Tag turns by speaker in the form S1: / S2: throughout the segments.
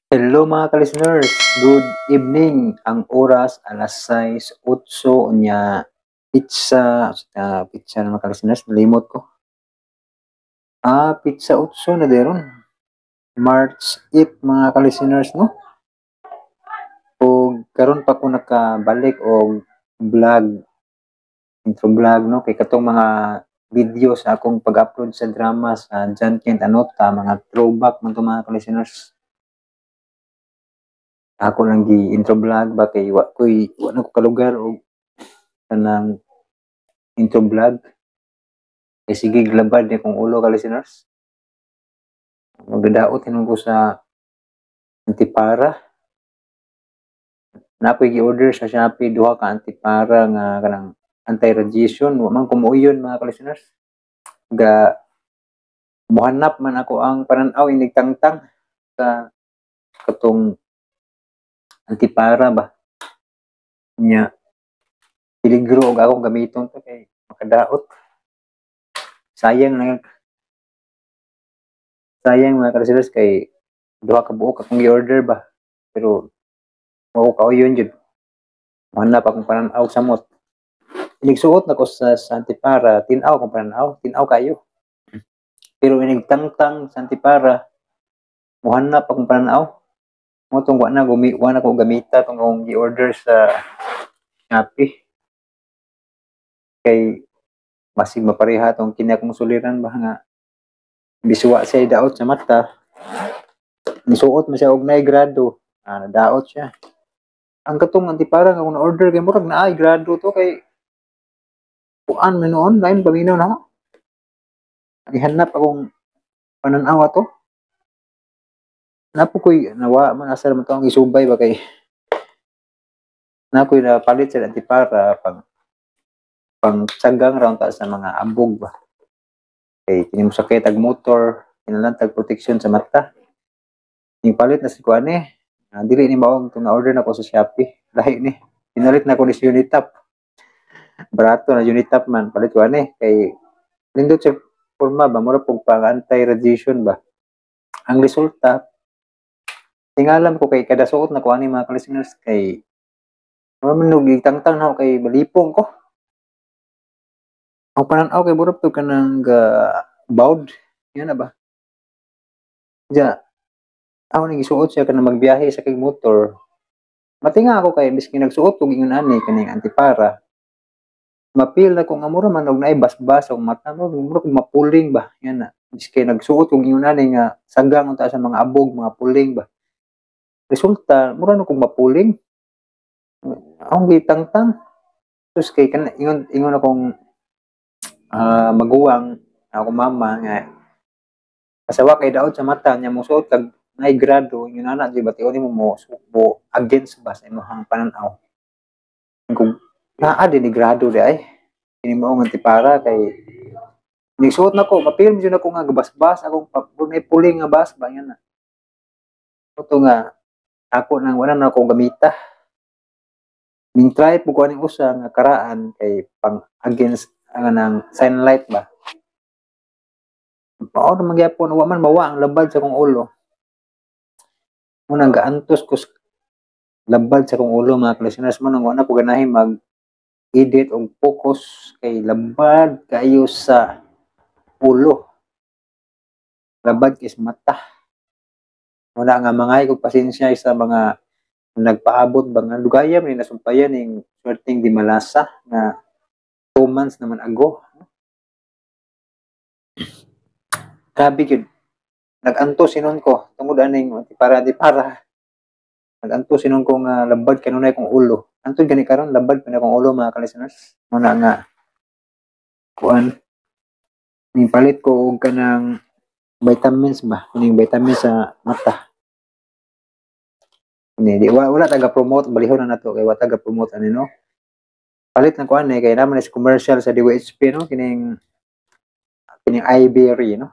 S1: Hello, mga ka-listeners, good evening. Ang oras alas 6:08 unya petsa petsa na, mga ka-listeners, nalimot ko. Petsa 8 na deron. March 8, mga ka-listeners, no. Og karon pa ko nakabalik og vlog, intro vlog, no, kay katong mga video sa akong pag-upload sa drama sa John Kent Anota, mga throwback man to, mga ka-listeners. Ako lang gi intro vlog ba kay wa na ko kalugar og kanang intro vlog kay sige glabad ni akong ulo, ka listeners. Magdadaot hinon ko sa antipara na ako'y gi-order sa Shopee, duha ka antipara nga kanang anti-radiation. Wa man ko muuyon, mga ka-listeners, ga muhanap man ako ang panan-aw inig tangtang sa katong antipara ba nya. Peligro og akong gamiton to kay makadaot. Sayang na sayang, mga ka-listeners, kay duha ka buok akong gi-order ba, pero wa ko kauyon jud. Muhanap akong panan-aw samot. Inig suot nako sa antipara, tin-aw akong panan-aw, tin-aw kayo. Pero inig tangtang sa antipara, muhanap akong panan-aw. Mo tong wa na ko gamita tong akong gi-order sa Shopee. Kay basig mapareha tong kini akong suliran ba nga bisuwa siya daot sa mata. Nisuot man siya og naay grado, nadaot siya. Ang katong antipara nga akong na-order kay murag naay grado to kay kuan man noon, lain paminaw na. Gihanap akong panan-aw ato. Napo ko'y nawa man, asa man to ang isubay ba, kay na ako'y napalit sa antipara pang tsagang ra unta sa mga abog ba. Kay kini mo sakay tag motor, kinahanglan tag protection sa mata. Ning palit na si kuan eh. Dili ni mao itong na-order nako sa Shopee. Lahi ni. Pinalit na ko ni sa Unitop. Barato na Unitop man, palit ko ani kay nindot sa forma ba, mura pug pang anti-radiation ba. Ang resulta, tingalam ko kay kada suot na ko ani, mga ka-listeners, kay mura man og tangtang na ako kay balipong ko. Ang panan-aw kay mura pud kanang bawd. Yan na ba? Ja, ako ning gisuot siya kanang magbiyahe sa kay motor. Matinga ako kay biski nagsuot og ingon ani kaning antipara. Mapil na ko nga mura man og naay basbas ang mata mo, mura kog mapuling ba. Yan na. Biski nagsuot og ingon ani nga sagang unta sa mga abog, mga puling ba. Resulta, mura na kog mapuling. Akong gitangtang. Sus, kay kan ingon ingon akong maguwang, akong mama, nga asawa kay daot sa mata niya mosuot kag naay grado ingon ana di ba, tiyon nimo mo against ba sa imong panan-aw. Kung naa din ni grado di ay kini mao nga antipara kay nigsuot nako, mapil jud nako nga gabasbas akong may puling nga bas ba yan na. Ito nga ako nang wala na ako gamita. Ning try po ko aning usa nga karaan kay pang against ang nang sunlight ba. Mao na magyapon, wa man mawa ang labad sa akong ulo. Muna gaantos ko sa labad sa akong ulo, mga ka-listeners, mo nang wa na ko ganahi mag edit og focus kay labad kayo sa ulo. Labad kay sa mata. Muna nga mangay kog pasensya sa mga nagpaabot ba nga dugaya man ni nasumpayan ning swerteng di malasa nga 2 months naman ago. Grabe gyud. Nag-antos sinon ko tungod aning para di para. Nag-antos sinon ko nga labad kanunay kong ulo. Antod gani karon labad pa na akong ulo, mga ka-listeners. Muna nga kuan ning palit ko og kanang vitamins ba, kuning vitamins sa mata. Ini di wala taga promote, balihon na nato kay wa taga promote ani, no. Palit na ko ani kay naman is commercial sa DWHP, no, kining iBerry, no.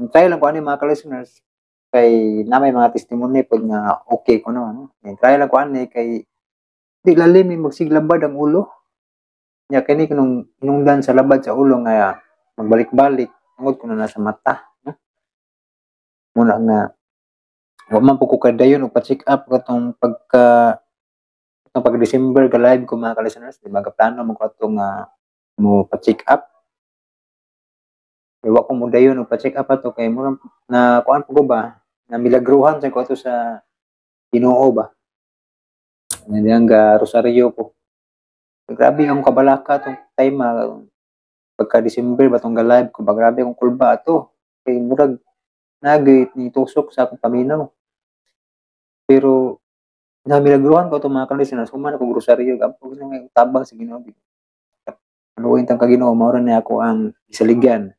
S1: Try lang ko ani, mga ka-listeners, kay na may mga testimony pod nga okay ko, no. Try lang ko ani kay di lalim ni magsiglabad ang ulo. Nya kini kunong inungdan sa labad sa ulo nga magbalik-balik tungod kuno na sa mata, no. Muna nga Wa man po ko kadayon og pa-check up katong pagka katong pag December ga live ko mga ka-listeners, di ba gaplano mo ko atong mo pa-check up. Wa ko mo dayon og pa-check up ato kay murag na kuan po ko ba, na milagruhan sa ko ato sa Ginoo ba. Nga ga rosaryo ko. Grabe ang kabalaka tong time pagka December ba tong ga live ko ba, grabe akong kulba ato. Kay murag nagit ni tusok sa akong paminaw. Pero namilagruhan ko itong mga ka-listeners, human ako rosaryo, gampo ko nga tabang sa Ginoo. Anuin tang ka Ginoo, mao ra ni ako ang isaligan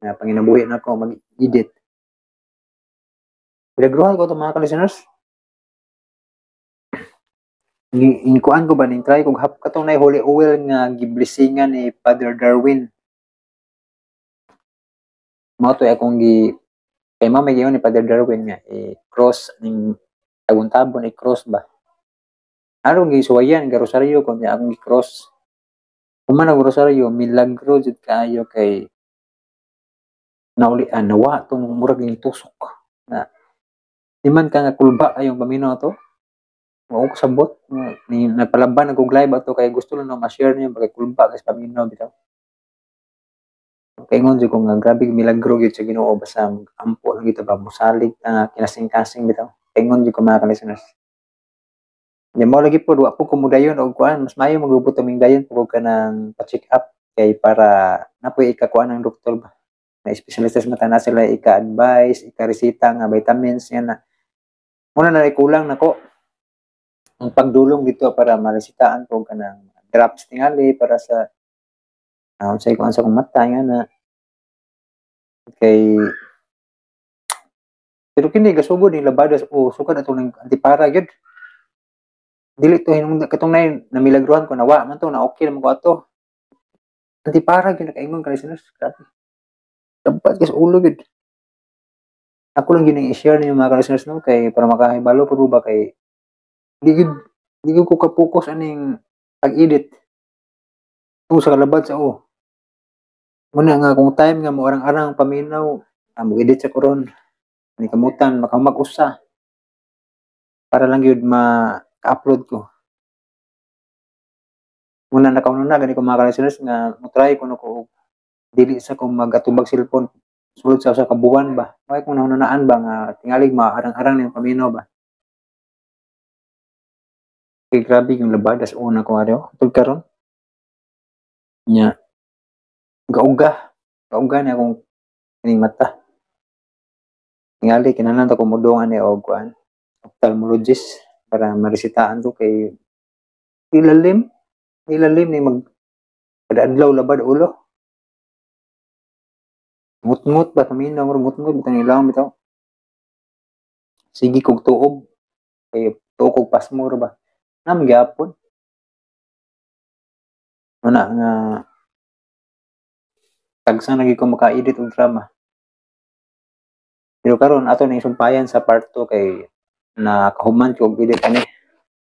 S1: na panginabuhi nako mag-edit. Milagruhan ko itong mga ka-listeners. Inkuan ko ba ning try kog hap katong nay holy oil nga giblesingan ni Father Darwin. Mao to akong gi kay mao may giingon ni Father Darwin nga i-cross ning tabon-tabon i-cross ba. Aron gisuwayan ga rosaryo ko niya akong gi-cross. Human ang rosaryo milagro jud kaayo kay naulian nawa tong murag ning tusok na di man ka nga kulba ayong paminaw to. Wa ko sabot ni nagpalaban og live ato kay gusto lang na ma-share niyo bagay kulba kay paminaw bitaw. Kay ingon jud ko nga grabe milagro gyud sa Ginoo basta ampo lang gyud ba mosalig ta kinasing-kasing bitaw. Kay ingon jud ko mga ka-listeners. Nya mao lagi pod wa po ko modayon og kuan, mas maayo magubot aming dayon pud ka nang pa-check up kay para napoy ikakuan ng doktor ba. Na espesyalista sa mata na sila ika-advise, ika-reseta nga vitamins yan na. Muna na kulang nako ang pagdulong dito para maresitaan ko kanang drops tingali para sa unsay kuan sa akong mata nga na kay pero kini gasugod ni labadas o sukad atong ning antipara gyud. Dili to hinungdan katong nay namilagruhan ko nawa man to na okay naman ko ato. Antipara gyud nakaingon ka listeners, grabe. Dapat kay sa ulo gyud. Ako lang gyud i-share ninyo mga listeners no kay para makahibalo pud ba kay di gyud ko ka-focus aning pag-edit. Tungod sa kalabad sa o. Muna nga kung time nga mo arang-arang paminaw, mo-edit sa koron. Ni kamutan makamag-usa. Para lang gyud ma-upload ko. Muna nakauna na gani ko mga listeners nga mo try ko no ko dili sa kung magatubag cellphone sulod sa usa ka buwan ba. May kung nahununaan ba nga tingalig maarang-arang ning paminaw ba. Kay grabe yung labadas una ko adyo tud karon. Nya gauga ni akong kining mata. Tingali kinahanglan ta ko modong ani og kuan ophthalmologist para maresitaan ko kay ilalim ni mag kada adlaw labad ulo. Ngut-ngut ba paminaw, ngut-ngut bitang ilawom bitaw. Sige kog tuob kay tuo kog pasmo ra ba. Nam gyapon. Una nga tagsa na gyud ko maka-edit og drama. Pero karon ato ning sumpayan sa part 2 kay nakahuman ko og edit ani.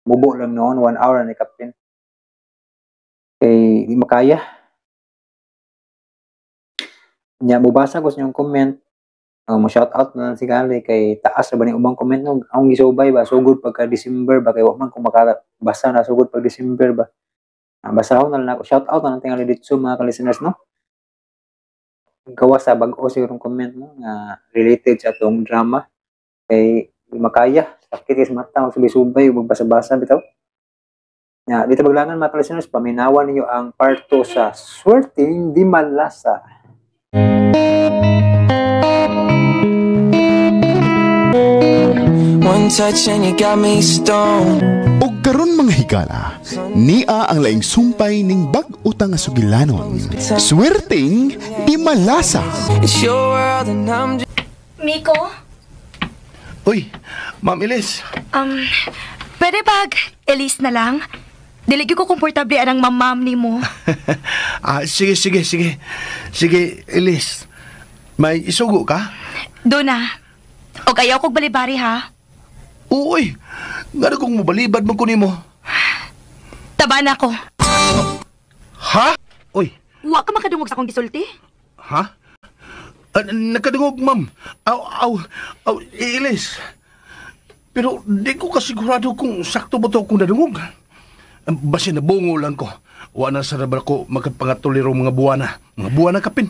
S1: Mubo lang noon 1 hour ni kapin. Kay di makaya. Nya mobasa ko sa inyong comment. Mo shout out na lang si Kali kay taas ra ba ni ubang comment no. Akong gisubay ba sugod pagka December ba kay wa man ko makabasa na sugod pag December ba. Basahon na lang ako. Shout out na lang tingali dito mga ka-listeners no. Gawa sa bag-o sigurong comment no nga related sa atong drama kay di makaya sakit is mata magsubay-subay ug magbasa-basa bitaw. Nya dito baglangan mga ka-listeners, paminawan ninyo ang part 2 sa Swerteng Di Malasa.
S2: One touch and you got me stoned.
S3: Og karon mga higala, nia ang laing sumpay ning bag-o ta nga sugilanon. Swerteng Di Malasa.
S2: It's your world and I'm just...
S4: Miko?
S5: Uy, Ma'am Elise.
S4: Pwede bag Elise na lang? Dili gyud ko komportable anang mamam nimo.
S5: Sige. Sige, Elise. May isugo ka?
S4: Do na. Og ayaw kog balibari ha.
S5: Uy, ngano kung mobalibad man ko nimo?
S4: Taba na ko.
S5: Ha? Uy.
S4: Wa ka makadungog sa akong gisulti?
S5: Ha? Nakadungog, ma'am. Aw, Elise. Pero di ko kasigurado kung sakto ba to akong nadungog. Basin nabungo lang ko. Wa na sa rabar ko magkapangatuliro mga buwana. Mga buwana kapin.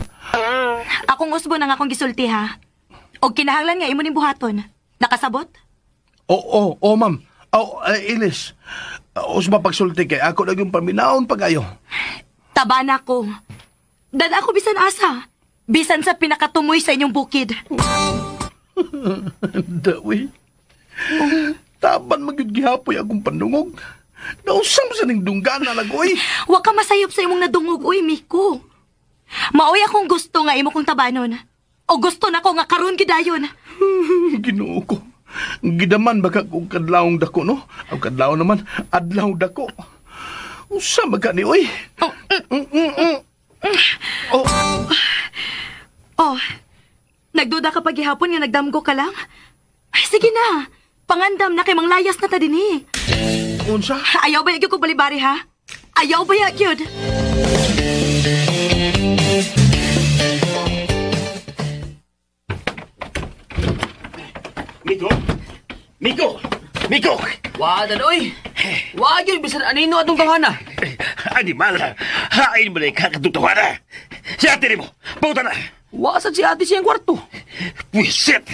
S4: Akong usbo na nga akong gisulti ha. Og kinahanglan nga imo ning buhaton. Nakasabot?
S5: Oo, oo, ma'am. Oh, Ilis. Usba pagsulti kay ako na yung paminaon pag-ayo.
S4: Taba na ko. Dada ako bisan asa. Bisan sa pinakatumoy sa inyong bukid.
S5: Dawi. Taban magyud gihapoy akong pandungog. Nausam sa ning dunggana lagoy.
S4: Wa ka masayop sa imong nadungog, uy, Miko. Maoy akong gusto nga imo kong tabanon. O gusto na ko nga karon gidayon.
S5: Ginoo ko. Gidaman baka kung kadlawong dako, no? Ang kadlaw naman, adlaw dako. Usa magka ni, oy. Oh,
S4: Oh, nagduda ka paghihapon nga nagdamgo ka lang? Ay, sige na. Pangandam na kay manglayas na ta dinhi.
S5: Unsa?
S4: Ayaw ba gyud ko balibari ha? Ayaw ba gyud?
S6: Miko! Miko! Miko!
S7: Wa dad oy. Wa gyud bisan anino atong tawhana.
S6: Animal! Hain mo na yung kakatutawana! Si ate mo! Pauta na!
S7: Wa sad si ate siyang kwarto.
S6: Pwisit!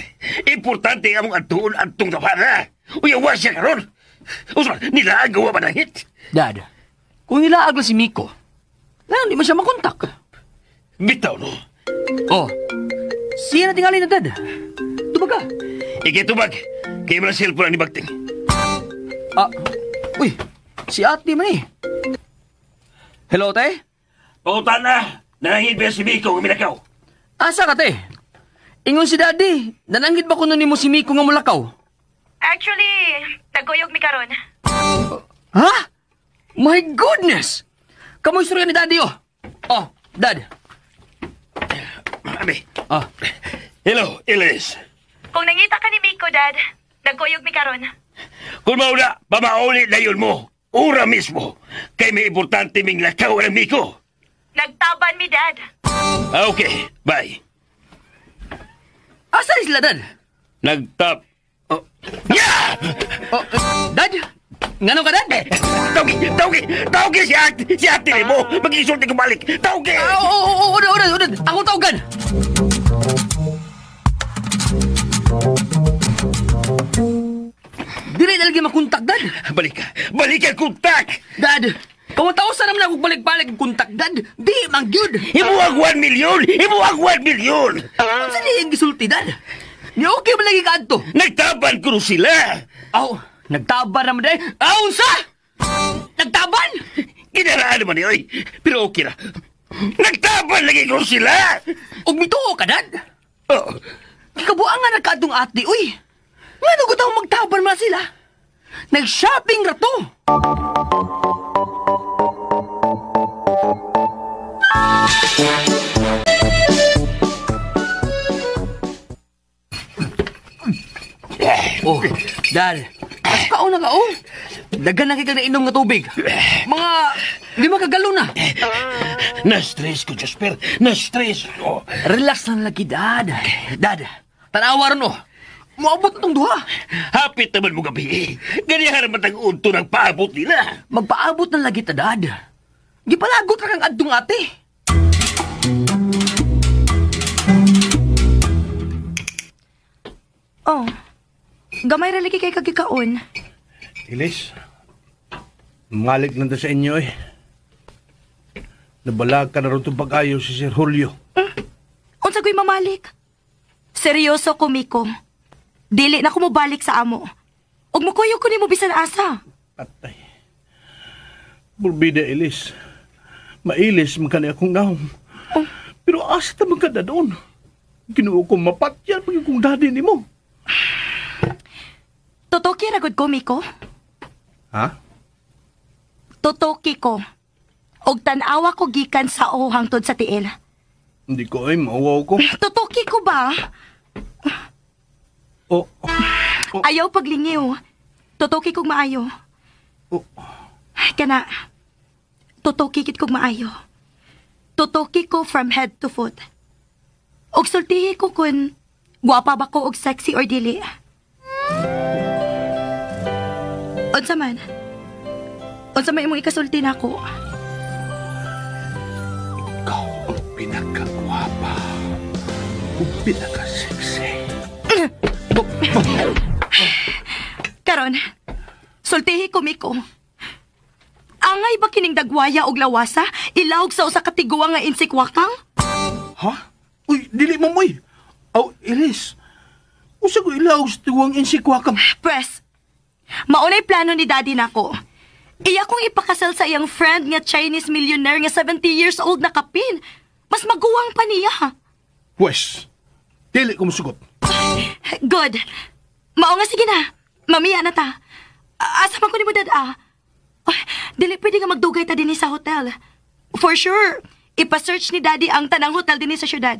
S6: Importante ang among adtuon adtong tawana! Uy, awa siya karon! Usman, nila ang gawa manangit!
S7: Dad, kung nilaag lang si Miko, ngayon di man siya makontak.
S6: Bitaw no!
S7: Oh, siya na tingali na dad. Tubag ka.
S6: Ikitubag! Kaya mo na cellphone ang ni Bagting.
S7: Ah, uy, si ate man eh. Hello, te?
S6: Pauta na! Nanangit ba si Miko ang minakaw?
S7: Asa ka, te? Ingon si daddy, nananggit ba kuno nimo si Miko nga mulakaw?
S4: Actually, nagkuyog mi karon.
S7: Ha? My goodness! Kamoy istorya ni daddy, oh. Oh, dad.
S6: Abi.
S7: Ah.
S6: Hello, Elis.
S4: Kung nangita ka ni Miko, Dad, nagkuyog mi karon.
S6: Kung mauna, pamauli na yun mo. Ura mismo. Kay may importante ming lakaw ng Miko.
S4: Nagtaban mi, Dad.
S6: Ah, okay, bye.
S7: Asa ni sila, dad?
S6: Nagtap... Oh. Yeah!
S7: Oh, dad? Ngano ka, dad?
S6: Tawgi! Tawgi! Tawgi si ate! Si ate mo! Mag-isulti ko balik! Tawgi!
S7: Ah, oo, oo, oo, oo, oo, ako tawagan! Dili na lagi makontak, dad.
S6: Balik ka! Balik ka kontak!
S7: Dad, kawataw sa naman ako balik-balik ang kontak, dad. Di, man gyud.
S6: Imuwag 1 milyon! Imuwag 1 milyon!
S7: Unsa di ang gisulti, dad? Ni okay ba lagi ka adto?
S6: Nagtaban ko sila!
S7: Aw, nagtaban naman day. Aw, unsa? Nagtaban?
S6: Kinaraan naman ni oy. Pero okay ra. Nagtaban lagi ko sila!
S7: Ug mituo ka, dad?
S6: Oh,
S7: Gikabuangan na kaadtong ate, uy. Ngano ko taong magtaban man sila? Nag-shopping ra to. Oh, dad. Kaon na ka, oh. Dagan na kay kag nainom nga tubig. Mga 5 ka galon na.
S6: Na-stress ko, Jasper. Na-stress ko.
S7: Relax lang lagi, dad. Dad, tanawa ron, oh. Moabot na tong duha.
S6: Hapit naman mo gabi. Ganihan naman ang unto ng paabot nila.
S7: Magpaabot na lagi ta, dad. Gipalagot ra kang adtong ate.
S4: Oh, gamay ra lagi kay kagikaon.
S5: Ilis, malik lang ta sa inyo eh. Nabalag ka na rin itong pag-ayo si Sir Julio.
S4: Unsa ko'y mamalik? Seryoso ko, Miko. Dili na ko mobalik sa amo. Ug mukuyog ko nimo bisan asa.
S5: Patay. Burbida, Ilis. Mailis man kani akong naong. Pero asa ta man kada doon? Ginoo ko mapatyan pag kong daddy nimo.
S4: Tutuki ra gud ko, Miko.
S5: Ha?
S4: Tutuki ko. Og tan-awa ko gikan sa o hangtod sa tiil.
S5: Hindi ko ay mauwaw ko.
S4: Tutuki ko ba?
S5: Oh,
S4: Ayaw paglingiw. Tutuki kog maayo.
S5: oh.
S4: Kana, tutuki kit kog maayo. Tutuki ko from head to foot. Og sultihi ko kun gwapa ba ko og sexy or dili. Unsa man? Unsa man imong ikasulti nako?
S5: Ikaw ang pinakagwapa ug pinaka-sexy.
S4: Karon, sultihi ko, Miko. Angay ba kining dagwaya og lawasa ilawog sa usa ka tiguang nga insikwakang?
S5: Ha? Uy, dili mo moy. Aw, Elise. Usa ko ilawog sa tiguang insikwakang.
S4: Pwes, maunay plano ni Daddy nako. Iya kong ipakasal sa iyang friend nga Chinese millionaire nga 70 years old na kapin. Mas maguwang pa niya.
S5: Pwes, dili ko musugot.
S4: Good. Mao nga sige na. Mamiya na ta. Asa man ko ni mo dad ah. Ay, dili pwede nga magdugay ta dinhi sa hotel. For sure, ipa-search ni Daddy ang tanang hotel dinhi sa syudad.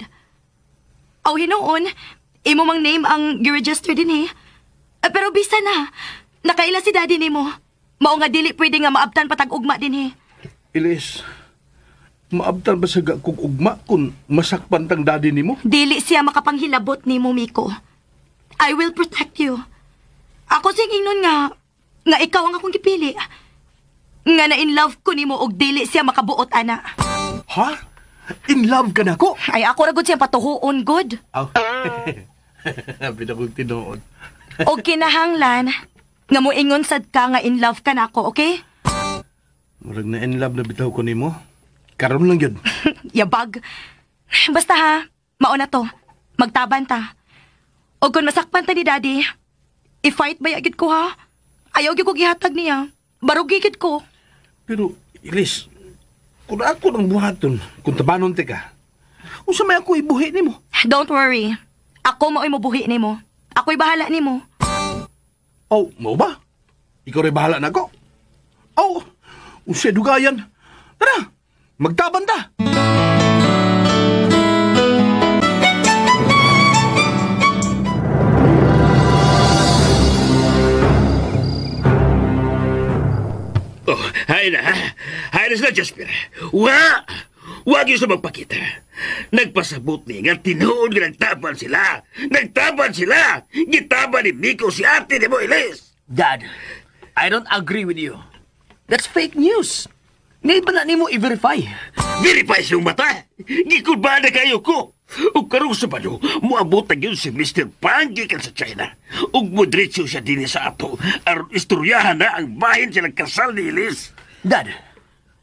S4: Aw hinuon, imo mang name ang gi-register dinhi. Pero bisa na. Nakaila si Daddy nimo. Mao nga dili pwede nga maabtan patag ugma dinhi.
S5: Elise, maabtan ba sa kog ugma kung masakpan tang daddy nimo?
S4: Dili siya makapanghilabot nimo, Miko. I will protect you. Ako sing ingnon nga ikaw ang akong gipili. Nga na in love ko nimo og dili siya makabuot ana.
S5: Ha? In love ka na ko?
S4: Ay ako ra gud siyang patuhuon good.
S5: Aw. Pinakong tinuod.
S4: Og kinahanglan nga moingon sad ka nga in love ka nako, okay?
S5: Murag na in love na bitaw ko nimo. Karon lang yun.
S4: Yabag. Basta ha, mauna to. Magtaban ta. Og kung masakpan ta ni Daddy, i-fight ba yagid ko ha? Ayaw gyud ko gihatag niya. Barugi gid ko.
S5: Pero, Elise, kung ako nang buhaton, kung tabanon te ka, unsa may ako ibuhi nimo?
S4: Don't worry. Ako mao'y mobuhi nimo. Ako'y bahala nimo.
S5: Oh, mao ba? Ikaw rin bahala na ako. Oh, unsay dugayan. Tara, magtaban ta.
S6: Oh, hay na, ha? Hay na sila, Jasper. Wa! Wag yun sa magpakita. Nagpasabot ni nga tinuod nga nagtaban sila. Nagtaban sila! Gitaban ni Miko si ate ni mo, Elise.
S7: Dad, I don't agree with you. That's fake news. Ngayon ba na nimo i-verify?
S6: Verify siyang mata. Gikulba na kayo ko. Ug karong Sabado, muabot na yun si Mr. Pang gikan sa China. Ug mudritso siya din sa ato. Aron istoryahan na ang bahin sa nagkasal ni Elise.
S7: Dad,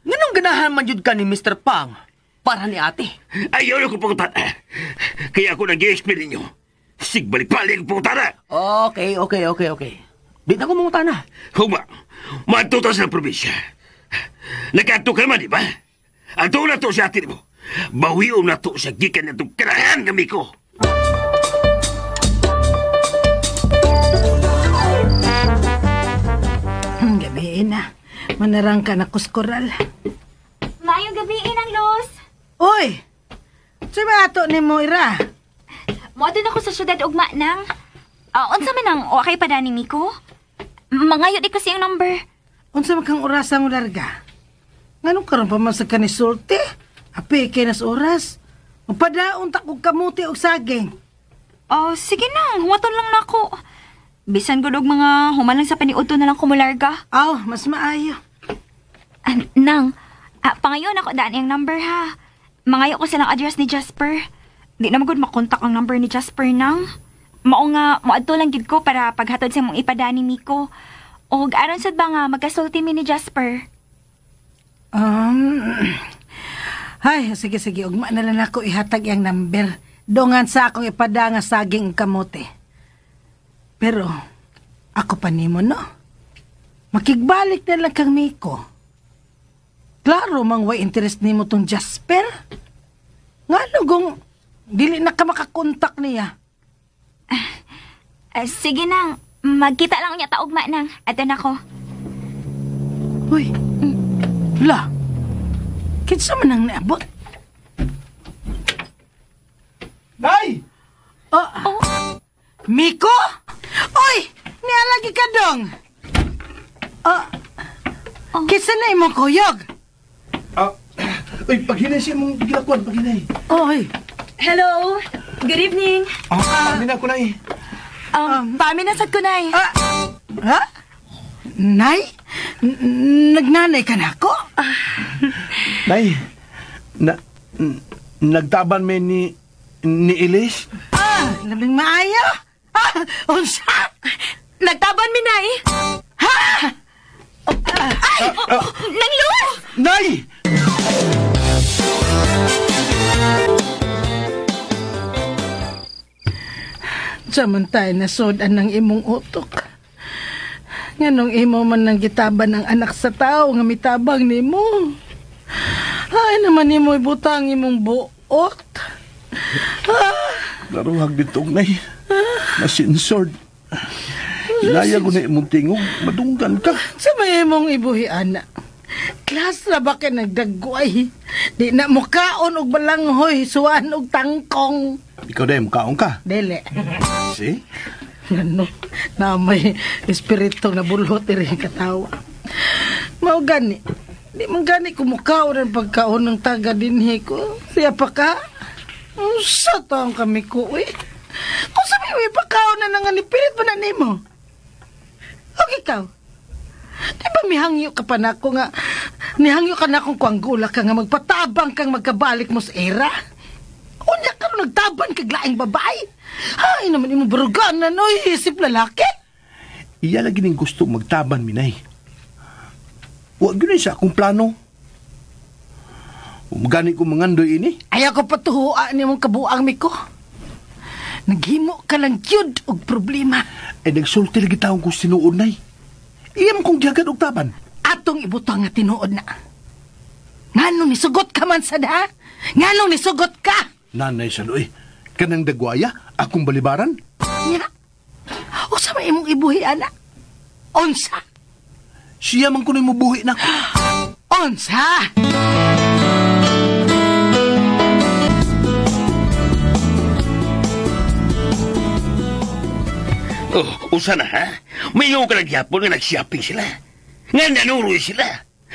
S7: nganong ganahan man jud ka ni Mr. Pang para ni ate?
S6: Ayaw na ko pangutana. Kaya ako nag-i-explain ninyo. Sigbalik-balik ang pangutana.
S7: Okay. Di na ko mangutana.
S6: Huma, maadto ta sa probinsya. Nakaadto ka man, di ba? Adto na to si ate mo. Bawiom na to sa gikan na itong kanahan kami ko.
S8: Gabi na. Manarang ka na kuskural.
S9: Maayong gabi inang Los.
S8: Uy! Sa ba ato ni mo, Ira?
S9: Moadto na ko sa syudad ugma nang. Unsa man ang okay pa ni Miko? Mangayo di ko siyang number.
S8: Unsa man kang orasa mo larga? Nganong karon pa man sa kanisulti? Api kay nas oras. Magpadaon ta kog kamuti og saging.
S9: Oh, sige nang, huwaton lang nako. Bisan gud og mga humalang sa paniudto na lang kumularga.
S8: Aw, mas maayo.
S9: Nang, pangayon ako daan iyang number ha. Mangayo ko silang address ni Jasper. Di na magud makontak ang number ni Jasper nang. Mao nga moadto lang gid ko para paghatod sa imong ipada ni Miko. Og aron sad ba nga magkasulti mi ni Jasper?
S8: Ay, sige. Ugma na lang ako ihatag iyang number. Dongan sa akong ipada nga saging og kamote. Pero, ako pa nimo, no? Makigbalik na lang kang Miko. Klaro mang way interest nimo tong Jasper. Ngano gong dili na ka makakontak niya?
S9: Sige nang, magkita lang unya ta ugma nang. Ato na ko.
S8: Uy, la. Kinsa man ang naabot?
S5: Nay!
S8: Oh. Miko? Oy! Nialagi ka dong! Oh. Kinsa na imong kuyog?
S5: Uy, paghinay siya mong gilakuan, paghinay.
S8: Oy!
S4: Hello! Good evening!
S5: Pamin ako, Nay.
S4: Pamin na sad ko, Nay.
S8: Ha? Nay? Nagnanay ka na ako?
S5: Nay, nagtaban me ni Elise?
S8: Ah, labing maayo. Ah, unsa?
S4: Nagtaban mi, Nay.
S8: Ha?
S4: Ay! Nang Luz!
S5: Nay!
S8: Samantay nasudan ng imong utok. Nganong imo man nang gitaban ang anak sa tao nga mitabang nimo. Ay naman nimo ibutang imong buot.
S5: Laruhag dito, Nay. Masinsored. Ilaya ko na imong tingog. Madunggan ka.
S8: Sa may imong ibuhi, ana. Klas na ba ka nagdagway? Di na mukaon og balanghoy, suwan og tangkong.
S5: Ikaw dahil mukaon ka.
S8: Dili.
S5: See?
S8: Ano, na may espiritu na bulot rin katawa. Mao gani. Di man gani kumukaon ang pagkaon ng taga dinhi ko. Siya pa ka? Unsa taong kami ko, eh. Kung sabi mo, ipakaon na nga nipilit pa na nimo. O ikaw, di ba mihangyo ka pa na ako nga, nihangyo ka na akong kuanggula ka nga magpatabang kang magkabalik mo sa era? Unya ka ron nagtaban kag laing babae. Ay naman imo barugan na no, isip lalaki.
S5: Iya lagi ning gusto magtaban, minay. Huwag yun sa akong plano. Gani ko mangandoy ini.
S8: Ayaw ko patuhua ni mong kabuang miko. Naghimo ka lang gyud og problema.
S5: Ay nagsulti lagi taong kong sinuod, Nay. Iya man kong gihagan og taban.
S8: Atong ibutang nga tinuod na. Nganong nisugot ka man sad ha? Nganong nisugot ka?
S5: Nanay sa luoy, kanang dagwaya, akong balibaran.
S8: Nya. Unsa may imong ibuhi ana? Unsa?
S5: Siya man kuno'y mubuhi na.
S8: Unsa?
S6: Oh, usa na ha? Mayo ka nagyapon nga nag-shopping sila. Nga nanuroy sila.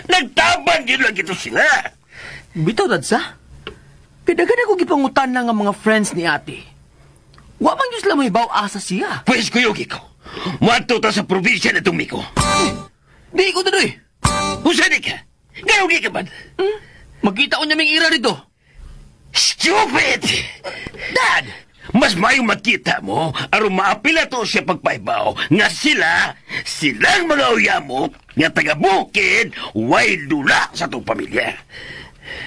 S6: Nagtaban yun lang ito sila.
S7: Bitaw, Dad, sa? Kaya ako gipangutan na nga mga friends ni ate. Wa man yun sila mahibaw asa siya.
S6: Pwes kuyog ko. Muadto ta sa probinsya na itong Miko.
S7: Di ko tuloy.
S6: Usa di ka? Gano'n ka man?
S7: Magkita ko niya ming ira dito.
S6: Stupid!
S7: Dad!
S6: Mas mayo makita mo aron maapila to siya pagpaibaw nga sila, silang mga uyamo nga taga-bukid, way dula sa itong pamilya.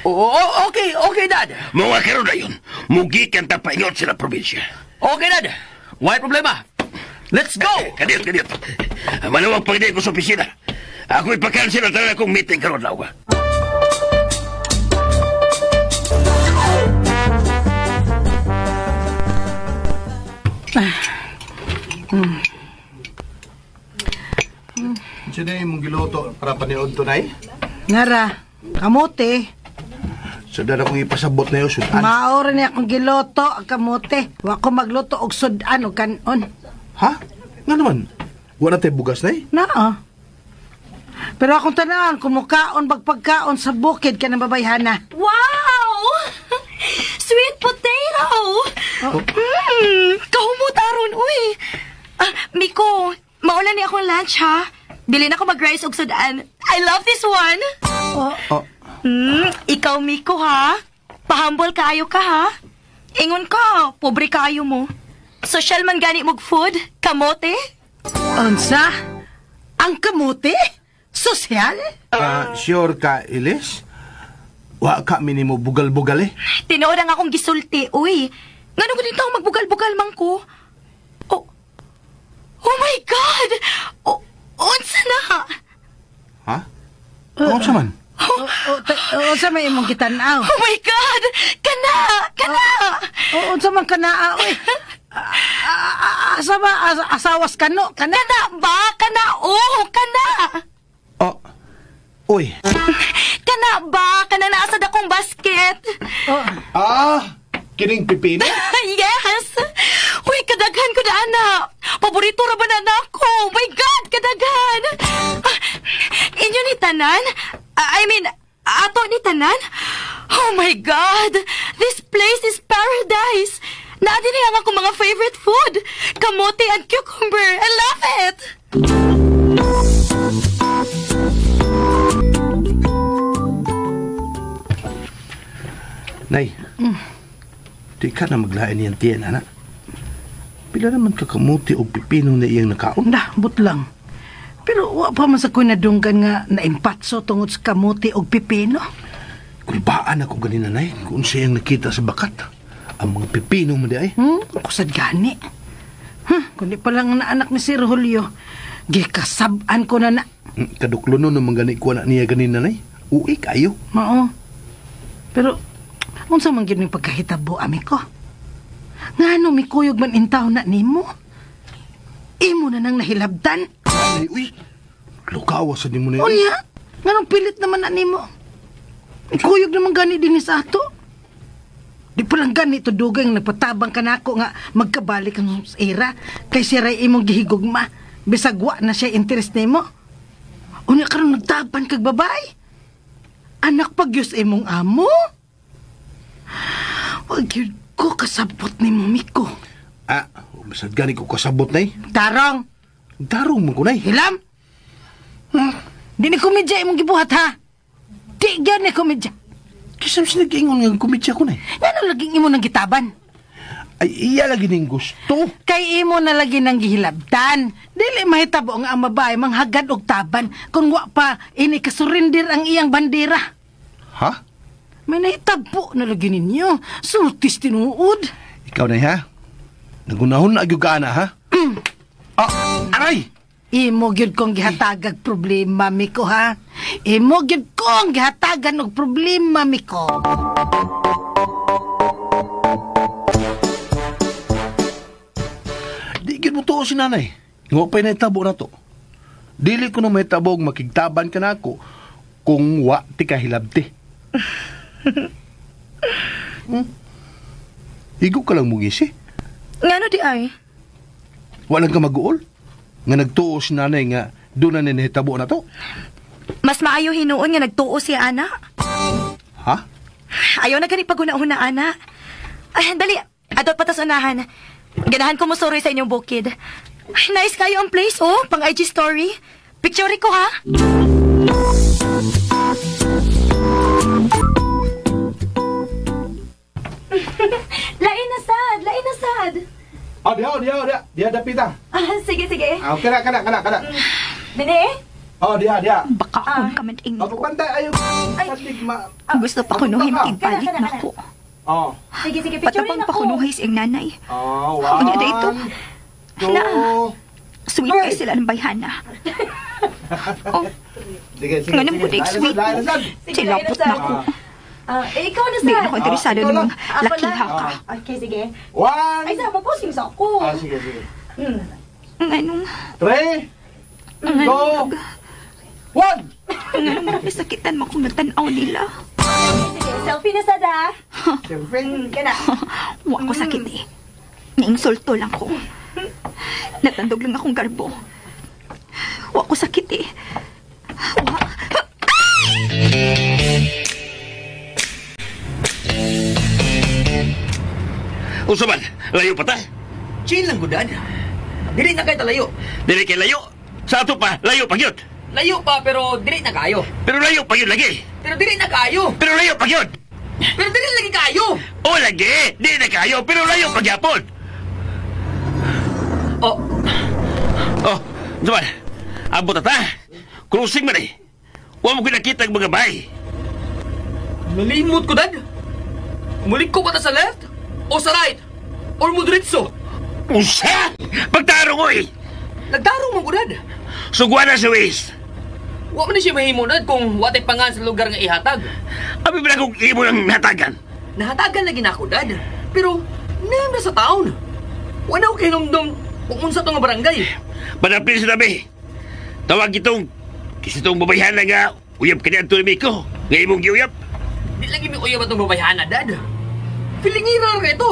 S7: Oo, okay, okay, Dad.
S6: Mga karon na yun, mugikan ta paingot sila probinsya.
S7: Okay, Dad. Why problema? Let's go!
S6: Kadiyot, kadiyot. Manawag pagdating ko sa opisina. Ako ipakansel ang tanan akong meeting karon lawa.
S5: Sino yung mong giluto para paniod to, Nay?
S8: Nara, kamote.
S5: Sudan akong ipasabot na yun, sudan.
S8: Maoro ni akong giluto ang kamote. Wa ko magluto og sudan og kanon.
S5: Ha? Nga naman? Wala tayo bugas, Nay?
S8: Naa. Pero akong tanaan, kumukaon bagpagkaon sa bukid ka ng babayhana.
S4: Wow! Sweet potato! Kahumot aron, uy! Ah, Miko, maulan ni akong lunch, ha? Dili na ako mag-rice og sudan. I love this one!
S8: Oh.
S5: Oh.
S4: Ikaw, Miko, ha? Pahambol kaayo ka, ha? Ingon ka, pobre kaayo mo. Social man gani mog food, kamote?
S8: Unsa? Ang kamote? Sosyal?
S5: Sure ka, Elise? Wa ka minimo bugal-bugal eh.
S4: Tinuod ang akong gisulti, uy. Ngano ko dito magbugal-bugal man ko? Oh, oh my God! Oh, unsa na?
S5: Ha? Unsa man?
S8: Unsa may imong gitan-aw?
S4: Oh my God! Kana! Kana!
S8: Unsa man kana, uy? Asa ba? Asawas kano? Kana?
S4: Kana ba? Kana, oh! Kana!
S5: Oh. Uy.
S4: Kana ba? Kana naasad akong basket.
S8: Oh.
S5: Ah! Kining pipino?
S4: Yes! Uy, kadaghan ko na, anak. Paborito ra ba na anak ko? Oh my God, kadaghan! Inyo ni tanan? I mean, ato ni tanan? Oh my God! This place is paradise! Naa din ang akong mga favorite food. Kamote and cucumber. I love it!
S5: Di ka na maglain niyang tiyan, anak. Pila naman kakamuti o pipino na iyang nakaon.
S8: Nah, but lang. Pero wa pa man sa ko'y nadunggan nga naimpatso tungod sa kamuti og pipino.
S5: Kulbaan ako ganina, nay. Kung siyang nakita sa bakat. Ang mga pipino mo di ay.
S8: Kusad gani. Kundi pa lang na anak ni Sir Julio. Gikasab-an ko na na.
S5: Kaduklo no naman gani ko na niya ganina, nay. Uwi kayo.
S8: Mao. Pero, unsa man gyud ning pagkahitabo, ami ko? Ngano mikuyog man intaw na nimo? Imo na nang nahilabtan.
S5: Ay, uy. Lukawa sa nimo na yun.
S8: Unya, nganong pilit naman na nimo? Mikuyog naman gani din sa ato. Di pa lang gani to dugay nga nagpatabang ka nako nga magkabalik ang era kay siya ray imong gihigugma. Bisag wa na siya interest nimo. Unya karon nagtaban kag babae. Anak pagyos imong amo. Wag gyud ko kasabot ni Miko.
S5: Ah, bisag gani ko kasabot nay.
S8: Tarong.
S5: Tarong man ko nay.
S8: Hilam. Di ni komedya imong gibuhat ha. Di gyud ni komedya.
S5: Kisam siya nag-ingon nga komedya ko nay.
S8: Ngano laging imo nang gitaban?
S5: Ay iya lagi ning gusto.
S8: Kay imo na lagi nang gihilabtan. Dili mahitabo nga ang babae manghagad og taban kung wa pa ini kasurinder ang iyang bandera.
S5: Ha?
S8: May nahitabo na lagi ninyo. Sultis tinuod.
S5: Ikaw na ha? Nagunahon na agyog ka na ha? Aray!
S8: Imo gyud kong gihatagag problema, Miko, ha? Imo gyud kong gihatagan og problema, Miko.
S5: Di gyud mo tuo si nanay. Ngo pa'y nahitabo na to. Dili ko na mahitabog makigtaban ka na ako kung wa ti kahilabti. Igo ka lang mugisi.
S4: Ngano di ay?
S5: Walang ka mag-uol. Nga nagtuo si nanay nga doon na nahitabo na to.
S4: Mas maayo hinuon nga nagtuo si ana.
S5: Ha?
S4: Ayaw na gani paguna-una, ana. Ay, dali. Adot patas unahan. Ganahan ko musuroy sa inyong bukid. Ay, nice kayo ang place, oh. Pang IG story. Picture ko, ha? Lain na sad! Lain na sad!
S5: Oh, diha. Diha dapita.
S4: Ah, sige.
S5: Ah, okay na, kana.
S4: Bine?
S5: Oh, diha.
S9: Baka akong kamanting
S5: Oh, pagbantay ayo. Sadig ma.
S9: Gusto pa kunuhin igbalik na ko.
S5: Oh.
S4: Sige, picture
S9: Patapang
S4: na
S9: pa
S4: ko.
S9: kunuhay sa iyang nanay.
S5: Oh, one.
S9: Unya dito.
S5: Two.
S9: Na. Sweet kay sila ng bayhana. Oh,
S5: Sige.
S9: nga nang budig sweet mo. Silapot na ko.
S4: Ikaw na
S9: Di
S4: sad.
S9: na ko interesado
S5: Ikaw
S9: ng
S5: lang.
S9: lakiha ka.
S4: Okay, sige.
S5: One.
S4: Ay, sa mo posing sa ako.
S5: Ah, sige.
S9: Nganong,
S5: 3,
S9: nganong,
S5: 2, 1.
S9: nganong marami sakitan mo kung natanaw nila.
S4: Sige, selfie na sad ha.
S5: Selfie.
S4: Kana.
S9: Wa ko sakit eh. Nainsulto lang ko. Natandog lang akong garbo. Wa ko sakit eh. Wa.
S6: Unsa man, layo pa ta.
S7: Chill lang gud, Dad. Dili na kay talayo.
S6: Dili kay layo. Sa ato pa, layo pa gyud.
S7: Layo pa pero dili na kayo.
S6: Pero layo pa gyud lagi.
S7: Pero dili na kayo.
S6: Pero layo pa gyud.
S7: Pero dili lagi kayo.
S6: O lagi, dili na kayo, pero layo pa gyapon.
S7: Oh,
S6: Oh, unsa man? Abot ta. Cruising man eh. Wa mo kinakita ang mga bay.
S7: nalimot ko, Dad. Mulig ko ba ta sa left o sa right? Or mo diretso?
S6: Unsa? Pagtarong oy.
S7: Nagtarong mo ko, Dad.
S6: Sugwa na sa ways.
S7: Wa man ni siya mahimo, Dad, kung watay pangan sa lugar nga ihatag.
S6: Abi ba kung imo nang natagan?
S7: Nahatagan lagi na ako, Dad. Pero, name na sa town. Wala ko kahinumdum kung unsa to nga barangay.
S6: Panapil sa tabi. Tawag itong kasi itong babayhana nga uyab ka ni Antonio Miko. Nga imong giuyab.
S7: Di lagi may uyab atong babayhana, Dad. Feelingira ra ito.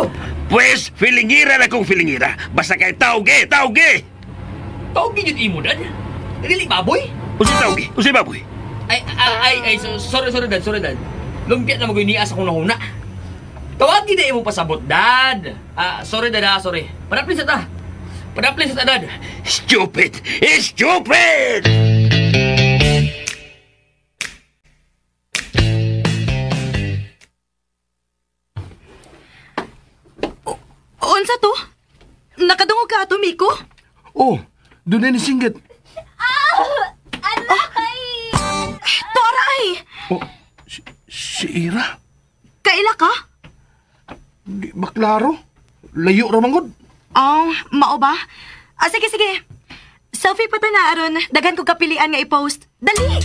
S6: Pwes, feelingira na kong feelingira. Basta kay tawge, tawge!
S7: Tawag yun imo, Dad. Dili baboy?
S6: Usi tawge, usi baboy.
S7: Ay, sorry, Dad, sorry, Dad. Lumpia na magoy niya sa kunahuna. Tawagin na imong pasabot, Dad. Ah, sorry, Dad, sorry. Panaplis sa ta. Panaplis sa ta, Dad.
S6: Stupid! Stupid!
S4: to, Miko?
S5: Oh, doon na nisinggit.
S9: Aray!
S4: Tora ay!
S5: Oh, si Ira?
S4: Kaila ka?
S5: Di ba klaro? Layo ra man gud.
S4: Oh, mao ba? Ah, sige, sige. Selfie pa ta na, aron. Daghan ko kapilian nga i-post. Dali!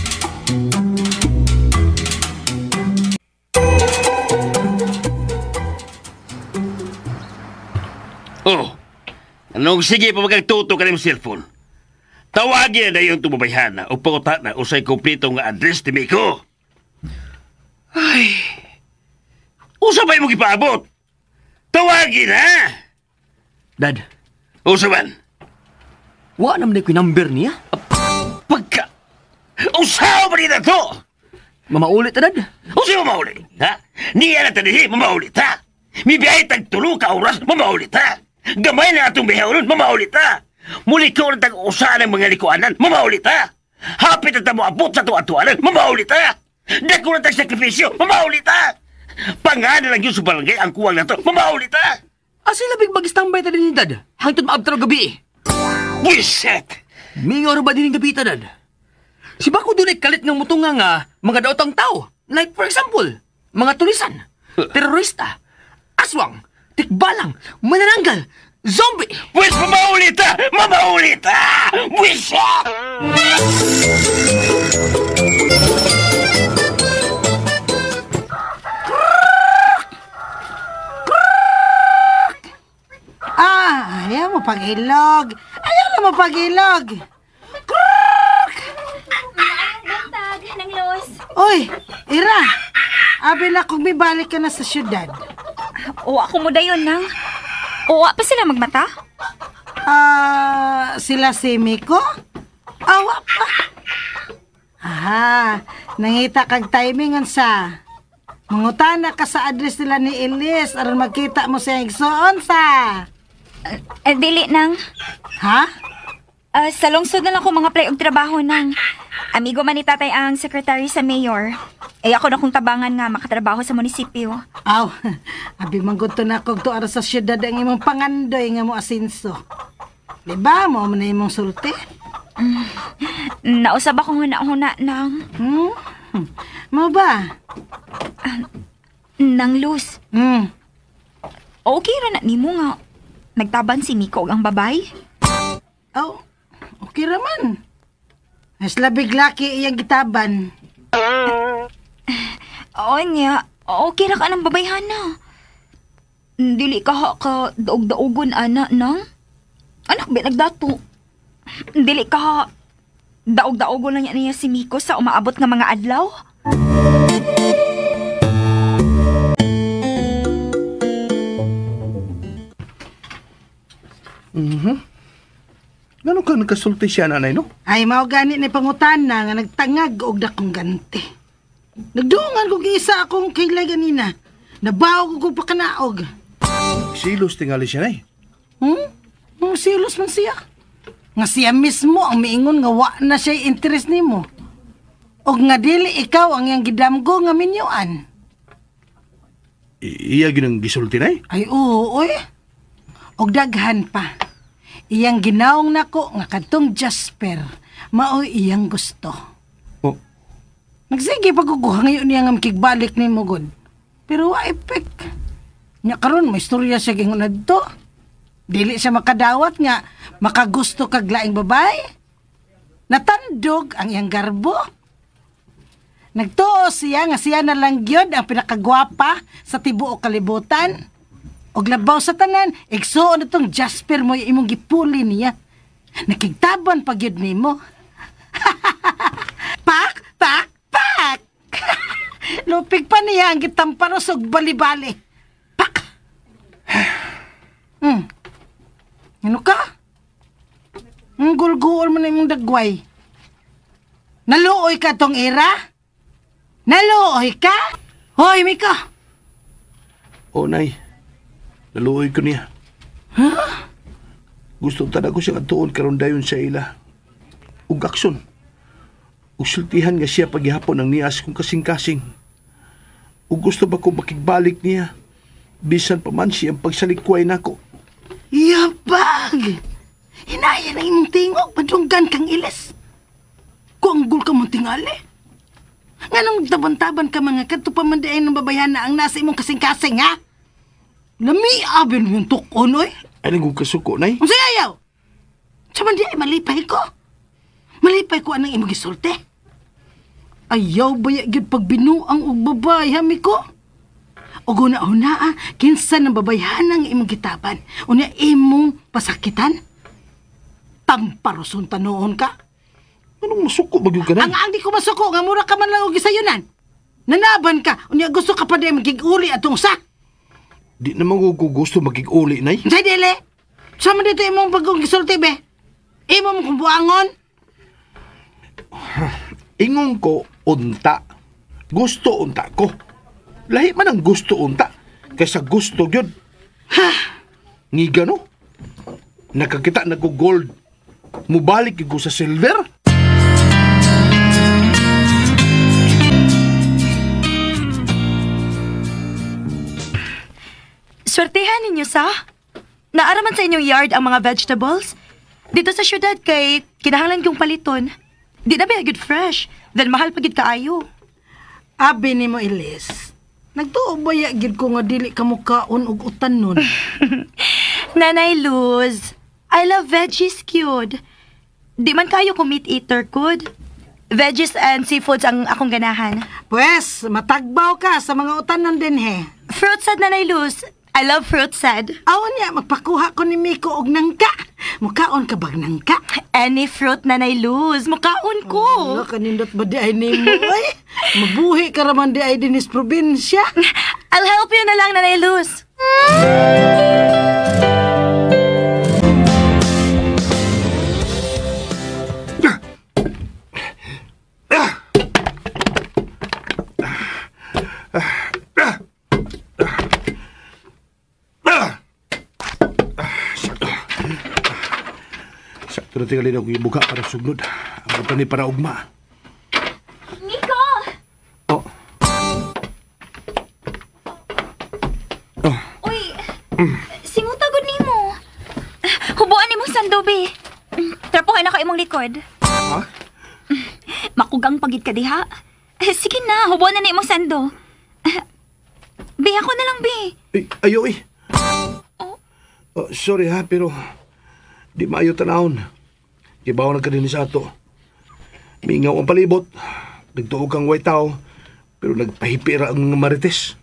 S6: Oh, anong sige pa magkagtuto ka ng cellphone? Tawagin na yung tumabayhan na o panguta na usay kompleto nga address ni Miko. Ay, usa ba'y mo gipaabot? Tawagin na!
S7: Dad.
S6: Usa man?
S7: Wa naman na ko'y number niya.
S6: Pagka... Usaw ba rin na to?
S7: Mamaulit ta, Dad.
S6: Usa mamaulit, ha? Niya na tanihi, mamaulit, ha? Mibiyahe tag tulo ka oras, mamaulit, ha? Gamay na atong biyahe ulit, mamaulit, ha? Muli ko na tag-usa ng mga likuanan, mamaulit, ha? Hapit na tamo abot sa tuwa-tuwanan, mamaulit, ha? Dako na tag sakripisyo, mamaulit, ha? Pangana lang yun sa barangay ang kuwang na to, mamaulit, ha?
S7: Asa labig mag-standby ta din, Dad? Hangtod maabtar og gabi, eh.
S6: Wiset!
S7: Mingaw ba din ang gabi ta, Dad? Si Bako dunay kalit ng mutunga nga mga daotang tao. Like for example, mga tulisan, terorista, aswang, tikbalang, manananggal, zombie.
S6: Pwes, mamaulit, ha! Mamaulit, ha! Wiset!
S8: Ah, ayaw mo pag-ilog. Ayaw na mo pag-ilog.
S9: Buntag, ng los.
S8: Uy, Ira. Abi na kung mibalik ka na sa syudad.
S9: Uwa ko mo dayon, nang. Uwa pa sila magmata?
S8: Ah, sila si Miko? Awa pa. Aha, nangita kag timing unsa. Mangutana ka sa address nila ni Elise aron magkita mo sa igsoon sa.
S9: Dili, nang.
S8: Ha?
S9: Sa lungsod na lang ko mga play og trabaho, nang. Amigo man ni tatay ang secretary sa mayor. Eh ako na kong tabangan nga makatrabaho sa munisipyo.
S8: Aw, abi manggod to na kog tuara sa syudad ang imong pangandoy nga mo asinso. Di ba mo man na imong sulti?
S9: Nausab akong huna-huna, nang.
S8: Mo ba?
S9: Nang Luz. Okay ra na nimo nga nagtaban si Miko og ang babay?
S8: Oh, okay ra man. Mas labig laki iyang gitaban.
S9: Oo niya, okay ra ka ng babayhana. Dili ka ha ka daog-daogon, ana, nang? Anak, ba nagdato? Dili ka ha daog-daogon lang niya si Miko sa umaabot nga mga adlaw?
S5: Ngano ka nagkasulti siya, nanay, no?
S8: Ay, mao gani ni pangutana nga nagtangag og dakong ganti. Nagduungan ko giisa akong kilay ganina. Nabaw ko pakanaog.
S5: Silos tingali siya, nay.
S8: Silos man siya. Nga siya mismo ang miingon nga wa na siya interest nimo. Og nga dili ikaw ang iyang gidamgo nga minyuan.
S5: Iya ginang gisulti, nay?
S8: Ay, oo, oy. Og daghan pa. Iyang ginaong nako nga kadtong Jasper, maoy iyang gusto.
S5: Oh.
S8: Nagsige pagkukuha ngayon niya nga makigbalik ni mo, god. Pero wa epek. Nya karon may istorya siya gingon adto. Dili siya makadawat nga makagusto kag laing babae. Natandog ang iyang garbo. Nagtuo siya nga siya na lang gyud ang pinakagwapa sa tibuok kalibutan. Og labaw sa tanan, igsuon na tong Jasper mo imong gipuli niya. Nakigtaban pa gyud nimo. Pak, pak, pak! Lupig pa niya ang gitamparos og bali-bali. Pak! Ano ka? Ang gulguol mo na imong dagway. Naluoy ka tong Ira? Naluoy ka? Hoy, Mika!
S5: O, nay. Naluoy ko niya.
S8: Huh?
S5: Gusto talaga ko siyang atuon karon dayon sa ila. Ug aksyon. Ug sultihan nga siya paghihapon ang nias kong kasing-kasing. Ug gusto ba ko makigbalik niya? Bisan pa man siya ang pagsalikway nako.
S8: Yabag! Hinaya na imong tingog, padunggan kang ilis. Kuanggol ka mong tingali. Nga nung taban-taban ka mga kadto pa man di ay ng babayhana ang nasa imong kasing-kasing, ha? Lami abin yung tukon, oy.
S5: Ay, nang kasuko, nay.
S8: Unsa ayaw? Sa man di ay malipay ko. Malipay ko anang imong gisulti. Ayaw baya gyud pagbinuang og babay, ha, Miko? Og una-una, kinsa ng babayhanang imong gitaban? Unya imong pasakitan? Tamparoson tanoon ka?
S5: Anong masuko ba gyud ka na?
S8: Ang di ko masuko, nga mura ka man lang og gisayunan. Nanaban ka, unya gusto ka pa di magiguli atong sa.
S5: Di naman ko gusto magiguli, nay.
S8: Unsay dili? Sama dito imong bagong gisulti, be? Imo mong kumbuangon?
S5: Ingon ko, unta. Gusto unta ko. Lahi man ang gusto unta. Kaysa gusto gyud.
S8: Ha?
S5: Ngiga no? Nakakita na ko gold. Mubalik ko sa silver.
S4: Swertihan ninyo sa. Naaraman sa inyong yard ang mga vegetables. Dito sa syudad kay kinahanglan kong paliton. Di na ba good fresh? Then mahal pa gid kaayo.
S8: Abi nimo Elis. Nagtuo ba ya gid ko nga dili ka mukaon og utan nun?
S4: Nanay Luz, I love veggies cute. Di man kayo ko meat eater good. Veggies and seafoods ang akong ganahan.
S8: Pwes, matagbaw ka sa mga utanon din he.
S4: Fruit sad, Nanay Luz. I love fruit sad.
S8: Aw niya, magpakuha ko ni Miko og nangka. Mukaon ka bag nangka?
S4: Any fruit, Nanay Luz. Mukaon ko.
S8: Oh, kanindot ba di ay nimo oy? Mabuhi ka raman di ay dinis probinsya.
S4: I'll help you na lang, Nanay Luz.
S5: Sakto na tingali na akong ibuga para sugnod. Ang utan ni para ugma.
S9: Nico!
S5: Oh. Oh.
S9: Uy, singuta gud nimo. Hubuan nimo sandobi. Trapuhan na ko imong likod.
S5: Ha?
S9: Makugang pagid ka diha. Sige na, hubuan na imong sando. Bi, ako na lang, Bi.
S5: Ay, ayo eh.
S9: Oh.
S5: Oh, sorry ha, pero di maayo tanahon. Gibaw na ka din sa ato. Mingaw ang palibot. Nagtuog kang white tao, pero nagpahipira ang mga marites.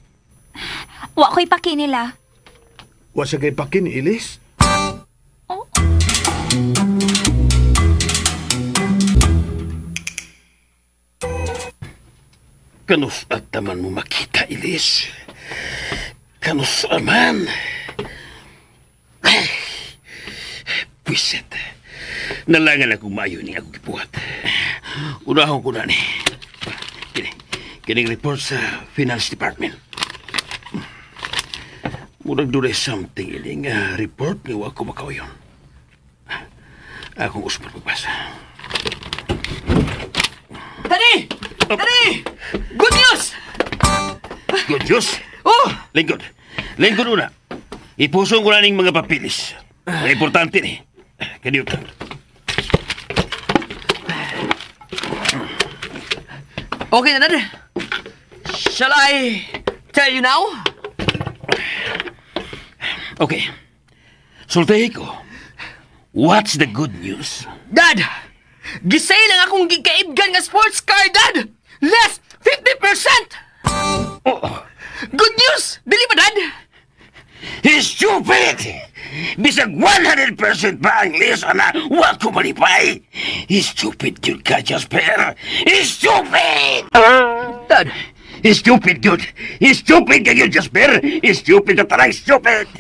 S9: Wa ko'y paki nila.
S5: Wa siya kay pakin, Ilis.
S9: Oh.
S6: Kanus at taman mo makita, Ilis. Kanus aman. Pwiset. Nalangan akong maayo ning akong gibuhat. Unahon ko na ni. Kini, kining report sa Finance Department. Murag dunay something ining report nga wa ko makauyon. Akong usmar pagbasa.
S7: Daddy! Daddy! Good news!
S6: Good news?
S7: Oh!
S6: Lingkod. Lingkod una. Ipusong ko na ning mga papilis. Mga importante ni. Kaniyo ka.
S7: Okay na, Dad. Shall I tell you now?
S6: Okay. Sultihi ko. What's the good news?
S7: Dad! Gisay lang akong gikaibgan nga sports car, Dad! Less 50%!
S6: Oh.
S7: Good news! Dili ba, Dad?
S6: He's stupid! Bisag 100% pa ang lisa na wa ko malipay! He's stupid, gyud ka, Jasper! He's stupid!
S7: Dad!
S6: He's stupid, gyud! He's stupid ka, gyud, Jasper! He's stupid ka tarang stupid!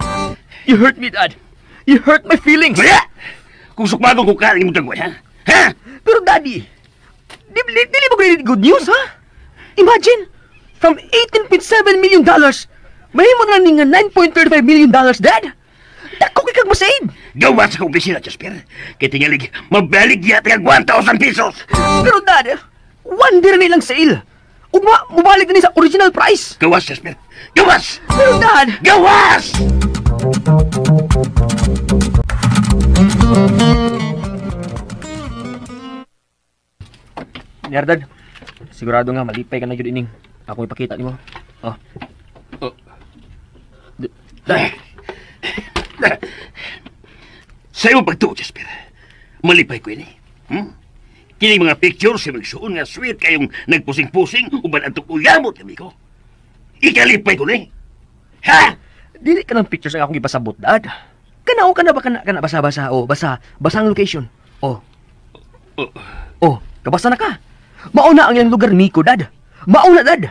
S7: You hurt me, Dad. You hurt my feelings.
S6: Kaya! Kung sukmagon ko ka, imong tagway, ha? Ha?
S7: Pero, Daddy, dili ba good news, ha? Imagine, from $18.7 million, mahimo na ning $9.35 million, Dad! Dako kay kag masave!
S6: Gawa sa kong opisina, Jasper. Kay tingalig, mabalik yata kag 1,000 pesos!
S7: Pero, Dad, 1 day na nilang sale. Ugma, mubalik na ni sa original price.
S6: Gawas, Jasper. Gawas!
S7: Pero, Dad!
S6: Gawas!
S7: Yardad, sigurado nga malipay ka na gyud ining. Ako ipakita nimo. Oh.
S6: Oh. Sa imong pagtuo, Jasper. Malipay ko ini. Kini mga picture sa magsuon nga sweet kayong nagpusing-pusing uban atong uyamot kami ko. Ikalipay ko ni. Ha?
S7: Dili ka ng pictures ang akong ipasabot, Dad. Kanao ka na ba kana basa-basa? Oh, basa. Basa ang location. Oh. Oh, kabasa na ka. Mauna ang iyang lugar, Miko, Dad. Mauna, Dad.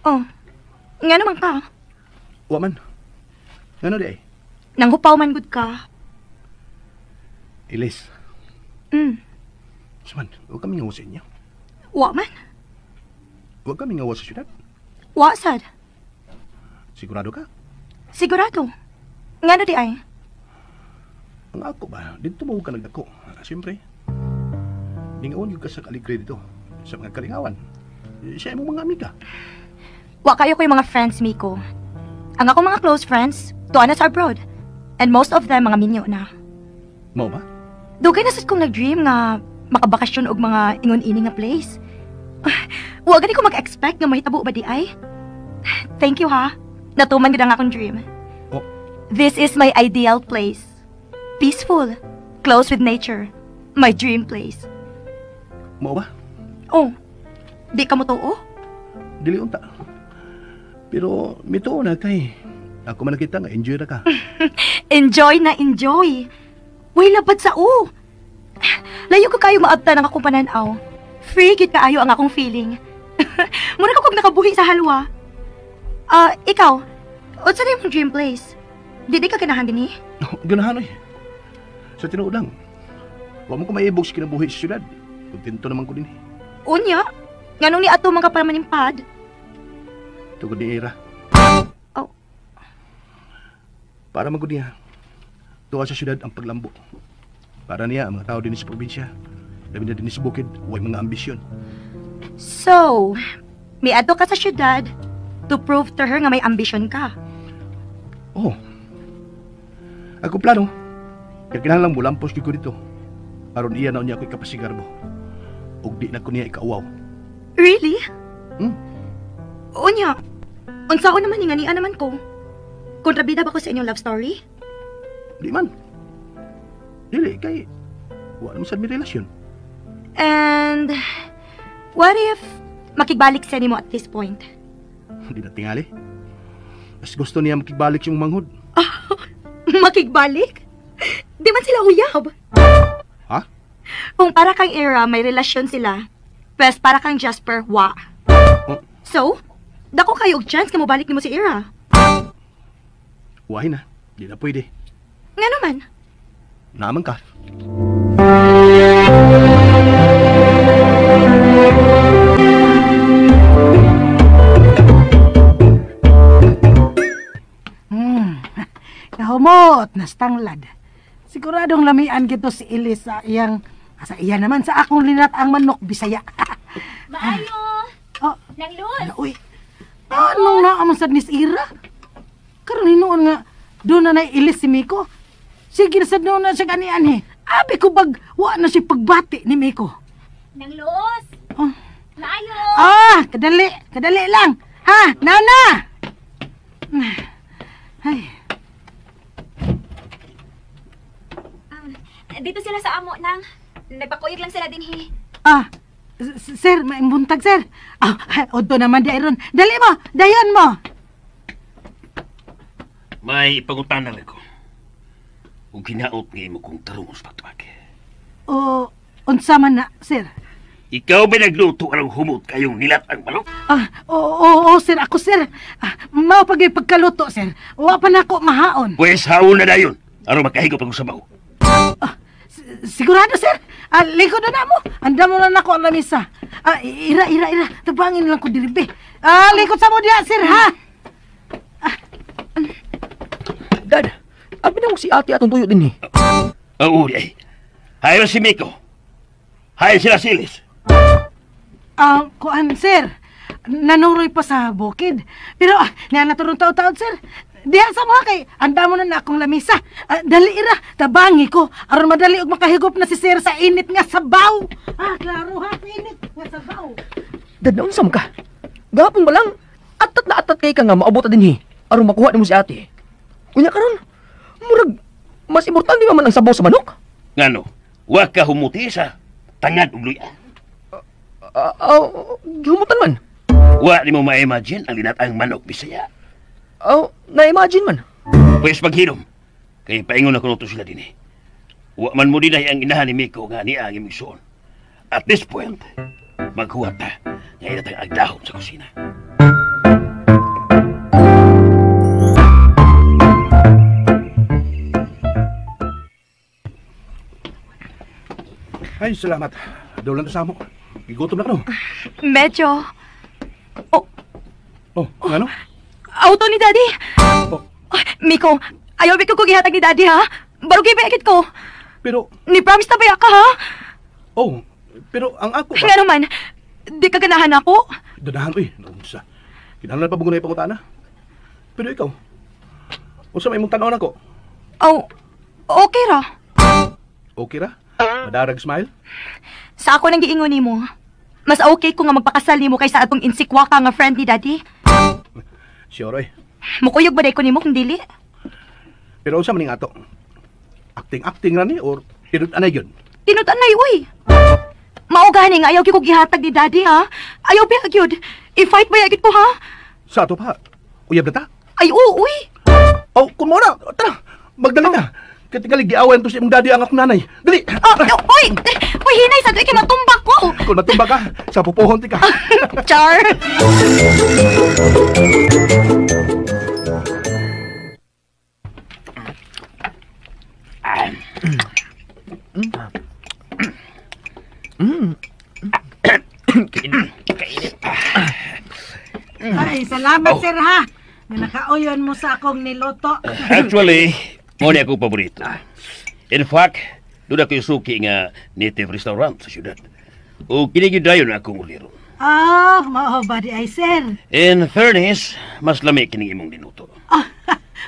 S4: Oh, nga naman ka.
S5: Wa man. Ngano di ay?
S4: Nanghupaw man gud ka.
S5: Elise. Suman, huwag kami ngawa sa inyo.
S4: Wa man.
S5: Huwag kami ngawa sa syudad.
S4: Wa sad.
S5: Sigurado ka?
S4: Sigurado. Ngano di ay?
S5: Ang ako ba, dito mo ka nagdako. Siyempre, ningaon yung ka sa kaligre dito. Sa mga kalingawan. Siya imong mga amiga.
S4: Wa kayo ko'y mga friends, Miko. Ang akong mga close friends, tuwa na sa abroad. And most of them, mga minyo na.
S5: Mao ba?
S4: Dugay na sad kong nag-dream nga makabakasyon og mga ingon-ini nga place. Wa gani ko mag-expect nga mahitabo ba di ay? Thank you ha. Natuman gid ang akong dream.
S5: Oh.
S4: This is my ideal place. Peaceful, close with nature. My dream place.
S5: Mao ba?
S4: Oh. Di ka mo tuo?
S5: Dili unta. Pero mituo na kay ako man nakita nga enjoy ra ka.
S4: Enjoy na enjoy. Way labad sa o. Layo ko kayo maabta ng akong pananaw. Free gid kaayo ang akong feeling. Mura ko kog nakabuhi sa halwa. Ikaw, unsa na imong dream place? Di ka ganahan dinhi?
S5: Ganahan oy. Sa tinuod lang. Wa mo ko maibog sa kinabuhi sa syudad. Kontento naman ko dinhi.
S4: Unya, nganong ni ato man ka para manimpad?
S5: Tugod ni Ira.
S4: Oh.
S5: Para man gud niya. Tuwa sa syudad ang paglambo. Para niya ang mga tao dinhi sa probinsya, labi na dinhi sa bukid, way mga ambisyon.
S4: So, miadto ka sa syudad to prove to her nga may ambisyon ka.
S5: Oh. Ako plano. Kaya kinahanglan mo lampos gyud ko dito. Aron iya na unya ako'y kapasigarbo. Ug di na ko niya ikauwaw.
S4: Really? Unya, unsa ko naman nga niya naman ko? Kontrabida ba ko sa inyong love story?
S5: Di man. Dili, kay wa naman sad mi relasyon.
S4: And what if makigbalik sa nimo at this point?
S5: Di na tingali. Mas gusto niya makigbalik siyang manghod.
S4: Makigbalik? Di man sila uyab.
S5: Ha?
S4: Kung para kang Era, may relasyon sila. Pwes para kang Jasper, wa.
S5: Oh.
S4: So, dako kayo og chance nga mobalik nimo si Era.
S5: Wahin na. Di na pwede.
S4: Nga naman.
S5: Naaman ka.
S8: Kahumot, nastanglad. Siguradong lamian gito si Elise sa iyang, sa iya naman, sa akong linat ang manok Bisaya.
S9: Maayo!
S8: Oh.
S9: Nang Luz!
S8: Uy, anong naamang sad ni Ira? Karon hinuon nga, doon na na Elise si Miko. Sige na sad noon na siya ganian eh. Abi ko bag, wa na siya pagbati ni Miko.
S9: Nang Luz!
S8: Oh.
S9: Maayo!
S8: Ah, kadali, kadali lang. Ha, nana! Ay.
S9: Dito sila sa amo nang. Nagpakuyog lang sila dinhi.
S8: Ah, sir, maimbuntag sir. Ah, odto naman di ron. Dali mo, dayon mo.
S6: May ipangutanan ako. Ug hinaot nga imo kong tarong sa pagtuwag.
S8: O, unsa man na, sir?
S6: Ikaw ba nagluto arang humot kayong nilat ang manok?
S8: Ah, oo, oo, sir, ako sir. Ah, mao pag pagkaluto, sir. Wa pa nako mahaon.
S6: Pwes haon na dayon aron makahigop ang sabaw.
S8: Ah, sigurado, sir. Ah, lingkod na mo. Anda mo na nako ang lamisa. Ah, ira, ira, ira. Tabangin lang ko diribe. Ah, lingkod sa mo diya, sir, ha?
S7: Ah. Dad, abi na mo si ate atong tuyo din eh.
S6: Oo, di ay. Hay si Miko. Hay sila Silis.
S8: Kuan, sir. Nanuroy pa sa bukid. Pero, niya naturong taon-taon, sir. Diha sa mga kay, anda mo na akong lamisa. Dali ra, tabangi ko. Aron madali og makahigop na si sir sa init nga sabaw. Ah, klaro ha, init nga sabaw.
S7: Dad, naunsam ka? Gahapon ba lang? Atat na atat kay ka nga maabot din hi. Aron makuha nimo si ate. Unya karon, murag mas importante pa man ang sabaw sa manok.
S6: Ngano, wa ka humuti sa tangad og luya.
S7: Humutan man.
S6: Wa nimo ma-imagine ang linatang manok Bisaya.
S7: Oh, na-imagine man.
S6: Pwes maghinom. Kay paingon na kuno to sila dinhi. Wa man mo dinay ang inahan ni Miko nga niya ang imong isuon. At this point, maghuwat ta nga ilatang agdahon sa kusina.
S5: Ay, salamat. Doon lang sa mo. Gigutom na ka, no?
S4: Medyo.
S5: Oh, ano?
S4: Auto ni Daddy.
S5: Oh.
S4: Miko, ayaw ko kong ihatag ni Daddy, ha? Barugay ba ko?
S5: Pero...
S4: Ni promise na ba ka, ha?
S5: Oh, pero ang ako ba?
S4: Nga naman, di ka ganahan ako?
S5: Ganahan, uy. Naunsa. Kinahanglan pa bugunay pangutana. Pero ikaw, unsa may imong tan-awon ako?
S4: Oh, okay ra.
S5: Okay ra? Madarag smile?
S4: Sa ako nang giingon nimo, mas okay ko nga magpakasal nimo kaysa atong insikwa ka nga friend ni Daddy.
S5: Sure, oy.
S4: Mukuyog ba day ko nimo kung dili?
S5: Pero unsa man ning ato? Acting-acting ra ni or tinud-anay gyud?
S4: Tinud-anay, uy. Mao gani nga ayaw gyud ko gihatag ni Daddy, ha? Ayaw ba gyud? I-fight ba gyud ko, ha?
S5: Sa ato pa. Uyab na ta?
S4: Ay, oo, uy.
S5: Oh, kun mo na. Tara, magdali na. Kay tingali giawayan to si imong daddy ang akong nanay. Dali.
S4: Oh, uy! Uy, hinay sa kay matumbak ko.
S5: Kung matumba ka, sa pupuhon ti ka.
S4: Char.
S8: Ay, salamat, sir, ha. Nga nakauyon mo sa akong niluto.
S6: Actually, mo ni akong paborito. In fact, doon ako yung suki nga native restaurant sa syudad. O kinigid dayon akong uliro.
S8: Oh, mao ba di ay, sir?
S6: In fairness, mas lami kining imong dinuto.
S8: Oh,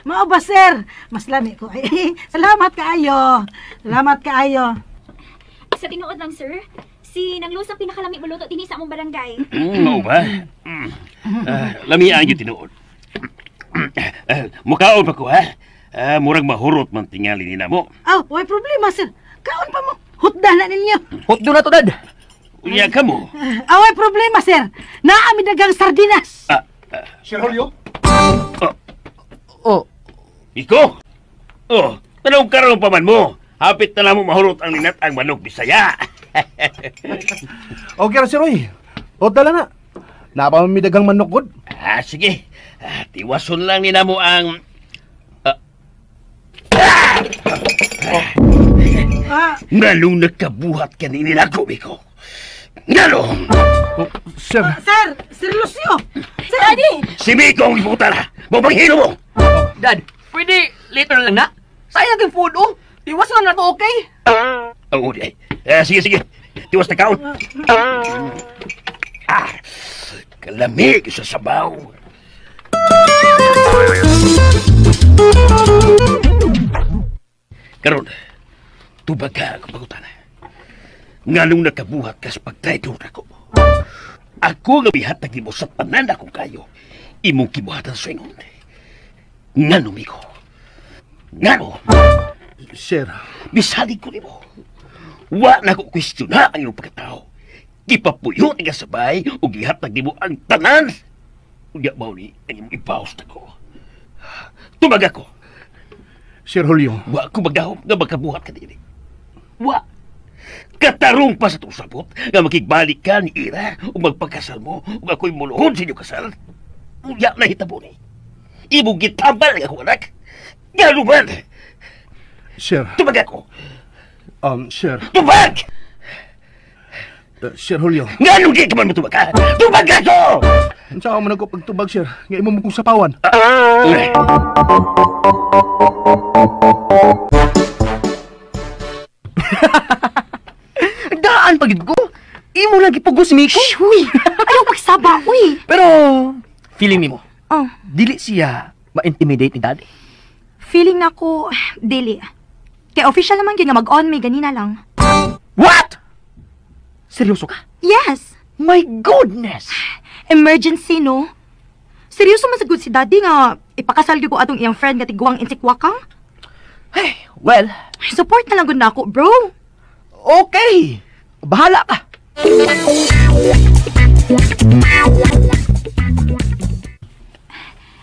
S8: mao ba, sir? Mas lami ko. Ay, salamat kaayo. Salamat kaayo.
S9: Sa tinuod lang, sir, si Nang Luz ang pinakalami muluto dinhi sa among barangay.
S6: Mao ba? Lami ang tinuod. Mukaon pa ko, ha? Murag mahurot man tingali ni namo.
S8: Oh, way problema, sir. Kaon pa mo. Hutda na ninyo.
S7: Hutdo na to, Dad.
S6: Unya ka mo.
S8: Away problema, sir. Naami dagang sardinas.
S5: Sir Julio?
S7: Oh.
S6: Iko? Oh, tanong karon pa man mo. Hapit na lang mo mahurot ang linat ang manok Bisaya.
S5: Okay ra, sir, oy. Hutda na na. Naapami dagang manok gud.
S6: Ah, sige. Tiwason lang ni namo ang Nganong nagkabuhat ka ni nilako, Miko? Nganong?
S5: Oh, sir.
S8: Sir! Sir Lucio! Sir!
S4: Daddy!
S6: Si Miko ang iputan, ha? Mapanghilo mo!
S7: Dad, pwede later lang na? Sayang yung food, oh! Tiwas lang na to, okay?
S6: Oo, di ay. Sige, sige. Tiwas na kaon. Ah, kalamig sa sabaw. Karon, tubag ka akong pagutana. Nganong nakabuhat ka sa pagtraidor ako. Ako nga bihatag nimo sa tanan akong kayo. Imong kibuhatan sa ingon. Ngano, Miko? Ngano?
S5: Sir.
S6: Bisalig ko nimo. Wa na ko kwestiyon ang imong pagkatao. Gipapuyo ni ka sabay ug gihatag nimo ang tanan. Unya mao ni ang imong ipaos nako. Tubag ako.
S5: Sir Julio.
S6: Wa ko magdahom nga magkabuhat ka dili. Wa. Katarong pa sa tusabot nga makigbalik ka ni Ira ug magpagkasal mo ug ako'y muluhod sa inyong kasal. Unya na hitabo ni. Imong gitabal ang akong anak. Ngano man?
S5: Sir.
S6: Tubag ako.
S5: Sir.
S6: Tubag!
S5: Sir Julio.
S6: Nganong di ka man motubag, ha? Tubag ako!
S5: Unsa man ako pagtubag, sir? Nga imo mo kong sapawan.
S7: Imo lagi pugos Miko.
S4: Shh, uy! Ayaw magsaba, uy!
S7: Pero feeling nimo,
S4: Oh,
S7: dili siya ma-intimidate ni daddy.
S4: Feeling na ko, dili. Kay official naman gyud nga mag-on may ganina lang.
S7: What? Seryoso ka?
S4: Yes!
S7: My goodness!
S4: Emergency, no? Seryoso man sa good si daddy nga ipakasal gyud ko atong iyang friend nga tiguang insikwakang?
S7: Hey, well,
S4: Support na lang gud nako, bro.
S7: Okay. Bahala ka.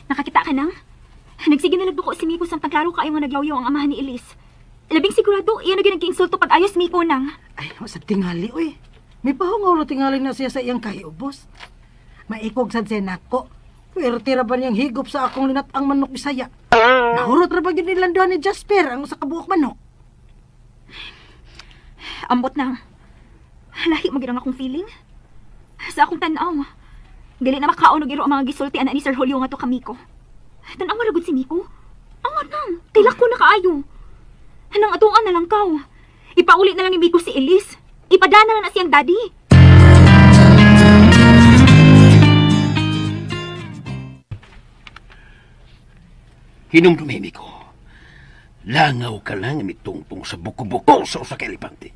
S9: Nakakita ka nang? Nagsige na nagduko si Miko samtang klaro kaayo nga naglawyaw ang amahan ni Elise. Labing sigurado, iyan na ginag-insulto pag ayos Miko nang.
S8: Ay, sa tingali, uy. May pahungaw na tingali na siya sa iyang kahiubos. Maikog sad siya nako. Pero tira ba niyang higop sa akong linat ang manok Bisaya? Nahurot ra ba gyud nilanduan ni Jasper ang usa ka buok manok?
S9: Ambot nang. Lahi mo ang akong feeling. Sa akong tanaw. Dili na makaon og iro ang mga gisulti ana ni Sir Julio nga to ka Miko. Tan-aw ra gud si Miko. Angat nang, tilak ko na kaayo. Anang atuan na lang kaw. Ipauli na lang ni Miko si Elise. Ipadana na na siyang daddy.
S6: Hinumdumimi ko. Langaw ka lang mitungtong sa buko-buko sa usa ka elepante.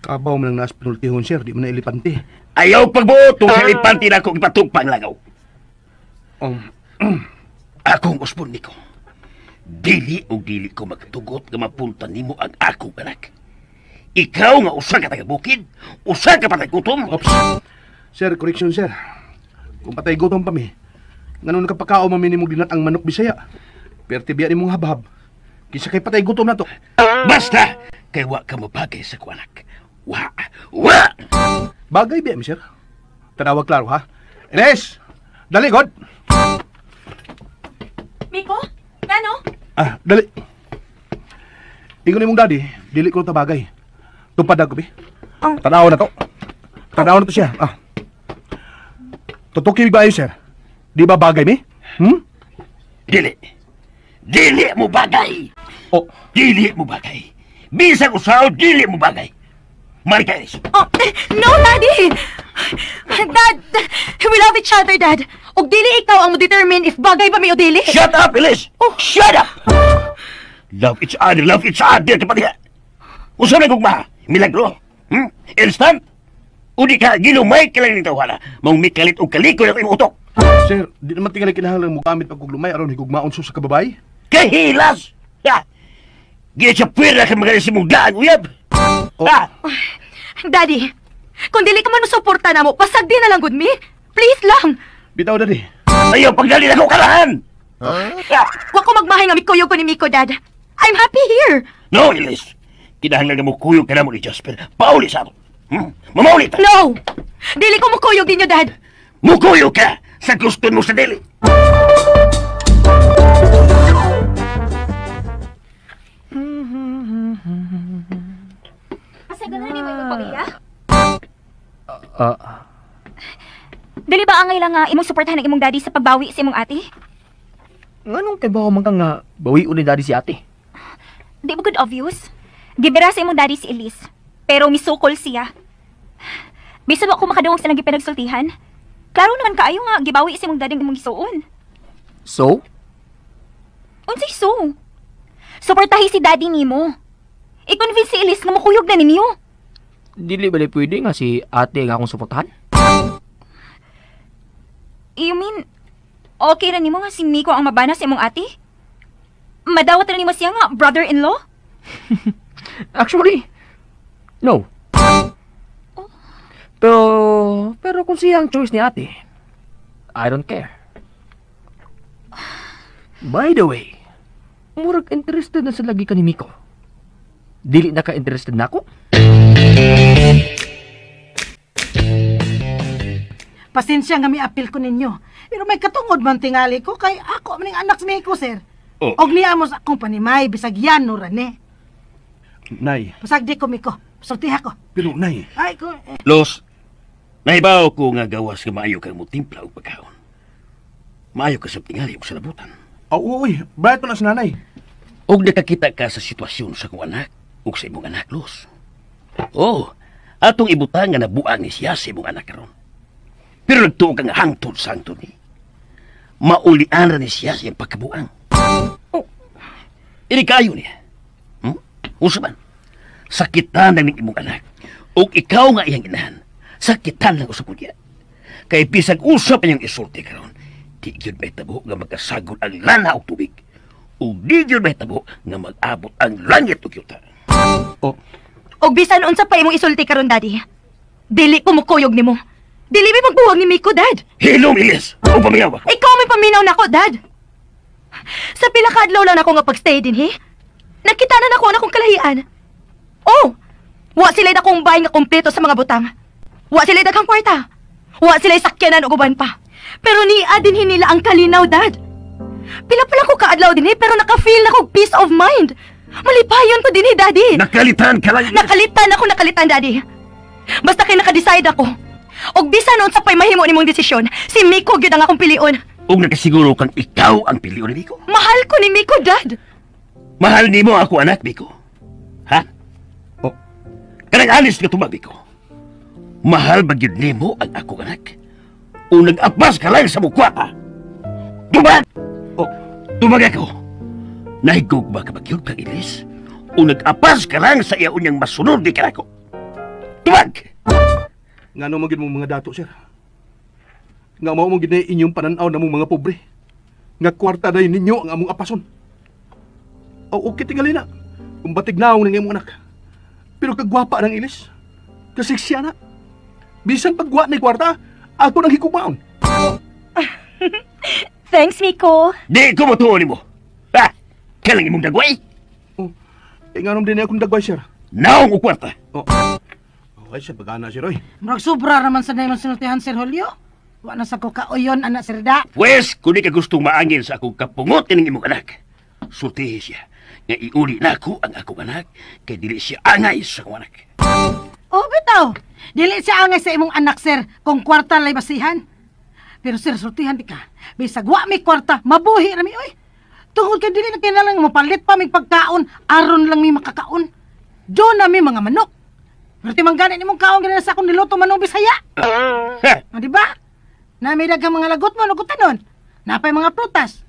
S5: Kabaw man lang naas pinultihon, sir. Di man na elepante.
S6: Ayaw pagbuot sa elepante na akong ipatugpang langaw. Akong usbon niko. Dili o dili ko magtugot nga mapunta nimo ang akong anak. Ikaw nga usa ka taga-bukid, usa ka patay gutom.
S5: Ops. Sir, correction, sir. Kung patay gutom pa mi, ngano nakapakao man mi dinat ang manok Bisaya. Perti biya nimong habhab. Kisa kay patay gutom na to.
S6: Basta kay wa ka mabagay sa akong anak. Wa, wa.
S5: Bagay biya mi, sir. Tanawag klaro ha. Ines! Dali, God!
S4: Miko? Ngano?
S5: Ah, dali. Ingon nimong daddy, dili ko ta bagay. Tupad ako, bi.
S4: Oh.
S5: Tanaw na to. Tanaw na to siya. Ah. Tutuki ba ayo, sir? Di ba bagay mi? Hmm?
S6: Dili. Dili mo bagay.
S5: Oh,
S6: Dili mo bagay. Bisag usaw, dili mo bagay. Marika, Elise.
S4: Oh, no, Daddy! Dad, we love each other, Dad. Og dili ikaw ang mo-determine if bagay ba mi o dili.
S6: Shut up, Elise!
S4: Oh.
S6: Shut up! Love each other, love each other, kapag diha. Usa na gugma, milagro. Instant. Udi ka, gilumay ka lang nito, wala. Maong mikalit o kaliko na imong utok.
S5: Sir, di naman tingali kinahanglan mo gamit pag lumay aron higugmaon sa kababay.
S6: Kahilas! Ha? Gila siya pwera ka magaling sa mong daan, uyab!
S5: Oh.
S6: Ha?
S4: Daddy, kung dili ka man mosuporta na mo, pasagdi na lang gud mi. Please lang.
S5: Bitaw, daddy.
S6: Ayaw, pagdali na ko kalahan! Ha?
S4: Wa ko magmahay nga mikuyog ko ni Miko, Dad. I'm happy here.
S6: No, Elise. Kinahanglan nga mo kuyog ka na mo ni Jasper. Pauli sa ako. Mamauli ta.
S4: No! Dili ko mukuyog ninyo, Dad.
S6: Mukuyog ka sa gusto mo sa dili.
S9: Asa ganan ni mo imong pamilya?
S7: Ah,
S9: Dili ba angay lang nga imong suportahan ang imong daddy sa pagbawi sa imong ate?
S7: Nganong kay bawo man ka nga bawion ni daddy si ate?
S9: Di ba good obvious? Gibira sa imong daddy si Elise. Pero misukol siya. Bisan wa ko makadungog sa lang gipinagsultihan. Klaro naman kaayo nga gibawi sa imong daddy ang imong gisuon.
S7: So?
S9: Unsay so? Suportahi si daddy nimo. I-convince si Elise nga mukuyog na ninyo.
S7: Dili ba pwede nga si ate nga akong suportahan?
S9: You mean, okay na nimo nga si Miko ang mabana sa imong ate? Madawat na nimo siya nga brother-in-law?
S7: Actually, no. Pero kung siya ang choice ni ate, I don't care. By the way, murag interested na sa lagi ka ni Miko. Dili na ka interested na ako?
S8: Pasensya nga miapil ko ninyo. Pero may katungod man tingali ko kay ako man ning anak si Miko, sir.
S6: Oh.
S8: Og niya mo sa akong panimay bisag yan no rane.
S5: Nay,
S8: Pasag di ko Miko. Sultiha ko.
S5: pero nay,
S8: Ay ko eh,
S6: Los, nahibaw ko nga gawas nga maayo kang motimpla og pagkaon. Maayo ka sa tingali og salabutan.
S5: Oh, uy, bright pa na si nanay.
S6: Og nakakita ka sa sitwasyon sa akong anak ug sa imong anak, Los. Oh, Atong ibutang nga nabuang ni siya sa imong anak karon. Pero nagtuo ka nga hangtod sa hangtod ni. Maulian ra ni siya sa iyang pagkabuang. Oh. Ini kayo niya. Unsa man? Sakitan lang ning imong anak. Ug ikaw nga iyang inahan. Sakitan lang usab niya. Kay bisag usap niyang isulti karon, di gyud mahitabo nga magkasagol ang lana og tubig. Ug di gyud mahitabo nga mag-abot ang langit og yuta.
S5: Oh.
S4: Og bisan unsa pa imong isulti karon, Daddy. Dili ko mukuyog nimo. Dili mi magbuwag ni Miko, Dad.
S6: Hilom, Ilis! O paminaw ako.
S4: Ikaw may paminaw nako, Dad. Sa pila ka adlaw lang ako nga pagstay din, he? Nakita na nako ang akong kalahian. Oh! Wa sila akong bahay nga kompleto sa mga butang. Wa sila daghang kwarta. Wa sila sakyanan og uban pa. Pero niya din hinila ang kalinaw, Dad. Pila pa lang ko kaadlaw din, he, pero naka-feel na ko peace of mind. Malipayon ko din, eh, Daddy.
S6: Nakalitan ka lang.
S4: Nakalitan ako, nakalitan, Daddy. Basta kay nakadecide ako. Og bisan unsa pa'y mahimo nimong desisyon, si Miko gyud ang akong pilion.
S6: Og nakasiguro kang ikaw ang pilion ni Miko.
S4: Mahal ko ni Miko, Dad.
S6: Mahal nimo ako, anak, Miko. Ha?
S5: Oh.
S6: Kanang alis nga tumag, Miko. Mahal ba gyud nimo ang akong anak? O nag-apas ka lang sa mukha, ha? Tumag!
S5: Oh.
S6: Tumag ako. Nahigog ba ka ba gyud kang Ilis? O nag-apas ka lang sa iya unyang masunod di kanako? Tumag!
S5: Ngano man gyud mong mga dato, sir? Nga mao man gyud na inyong pananaw na mong mga pobre. Nga kwarta na ninyo ang among apason. O okay tingali na. Kung batig naong ng imong anak. Pero kagwapa ng Ilis. Kasiksya na. Bisan pagwa ni kwarta, ako nang hikumaon.
S4: Thanks, Miko.
S6: Di ko motuo nimo. Ha? Kailang imong dagway?
S5: Oh, eh, nganom din akong dagway, sir.
S6: Naong o kwarta.
S5: Oh. Okay, sir, pagana, sir, oy.
S8: Murag sobra naman sa naimong sinultihan, Sir Julio. Wa na sa ko kauyon, anak, sir da.
S6: Pwes, kung di ka gustong maangin sa akong kapungot ining imong anak, sultihi siya nga iuli na ako ang akong anak kay dili siya angay sa akong anak.
S8: Oh, bitaw. Dili siya angay sa imong anak, sir, kung kwarta lay basihan. Pero sir, sultihan di ka. Bisag wa mi kwarta, mabuhi ra mi, oy. Tungod kay dili na kinahanglan mopalit pa mig pagkaon, aron lang mi makakaon. Do na mi mga manok. Pero ti manggani nimong kaon ganina sa akong niluto manong Bisaya. Ah, di ba? Na may daghang mga lagot mo nagutanon. Napay mga prutas.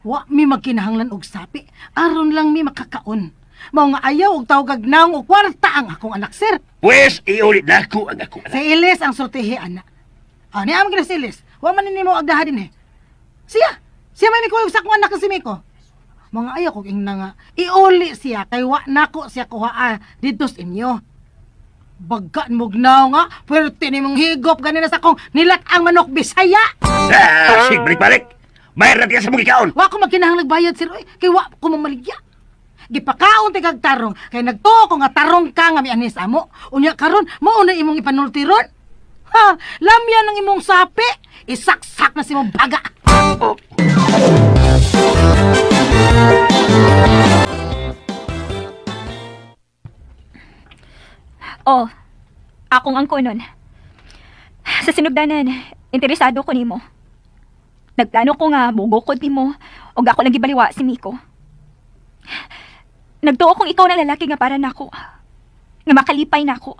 S8: Wa mi magkinahanglan og sapi, aron lang mi makakaon. Mao nga ayaw og tawgag naong og kwarta ang akong anak, sir.
S6: Pwes, iulit na ako ang akong anak.
S8: Sa Ilis ang sultihi, anak. Ah, niya man gina si Ilis. Wa man nimo agdaha din eh. Siya, siya may mikuyog sa akong anak si Miko. Mga ayaw kog ingna nga iuli siya kay wa nako siya kuhaa didto sa inyo. Bagaan mo gnaw nga, pwerte ni mong higop ganina sa akong nilat ang manok Bisaya.
S6: Ah, sig balik-balik. Bayar na sa mong ikaon.
S8: Wa ko magkinahanglan bayad, sir, oy, kay wa ko mamaligya. Gipakaon ti kag tarong kay nagtuo ko nga tarong ka nga mianhi sa amo. Unya karon mao na imong ipanulti ron. Ha, lamya ng imong sapi, isaksak na si mong baga.
S6: Oh.
S9: Oh, akong angko nun. Sa sinugdanan, interesado ko nimo. Nagplano ko nga mugukod nimo og ako lang gibaliwa si Miko. Nagtuo kong ikaw na lalaki nga para nako. Nga makalipay nako.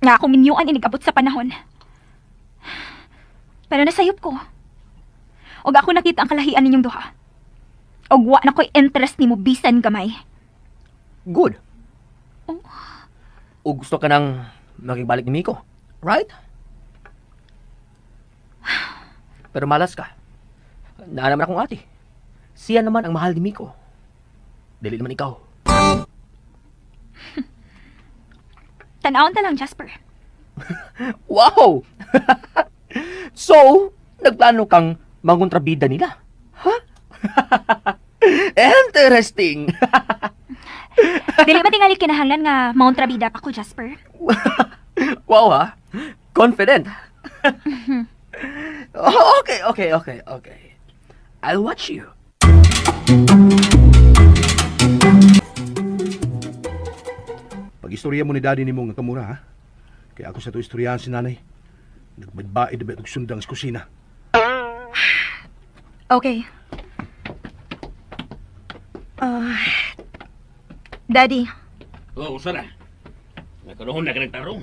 S9: Nga akong minyuan inigabot sa panahon. Pero nasayop ko. Og ako nakita ang kalahian ninyong duha. Og wa na ko'y interest nimo bisan gamay.
S7: Good.
S9: Oh.
S7: O gusto ka nang makigbalik ni Miko, right? Pero malas ka. Naa naman akong ate. Siya naman ang mahal ni Miko. Dili naman ikaw.
S9: Tan-awon ta lang, Jasper.
S7: Wow! So, nagplano kang mangontrabida nila? Ha? Interesting!
S9: Dili ba tingali kinahanglan nga mangontrabida pa ko, Jasper?
S7: Wow, ha? Confident. Oh, okay, okay, okay, okay. I'll watch you.
S5: Pag-istorya mo ni daddy nimo nga kamura, ha? Kaya ako sa to istoryahan si nanay. Nagmadbaid na ba itong sundang sa kusina?
S4: Okay. Daddy.
S6: Oh, usa na. Nakaroon na ka nagtarong.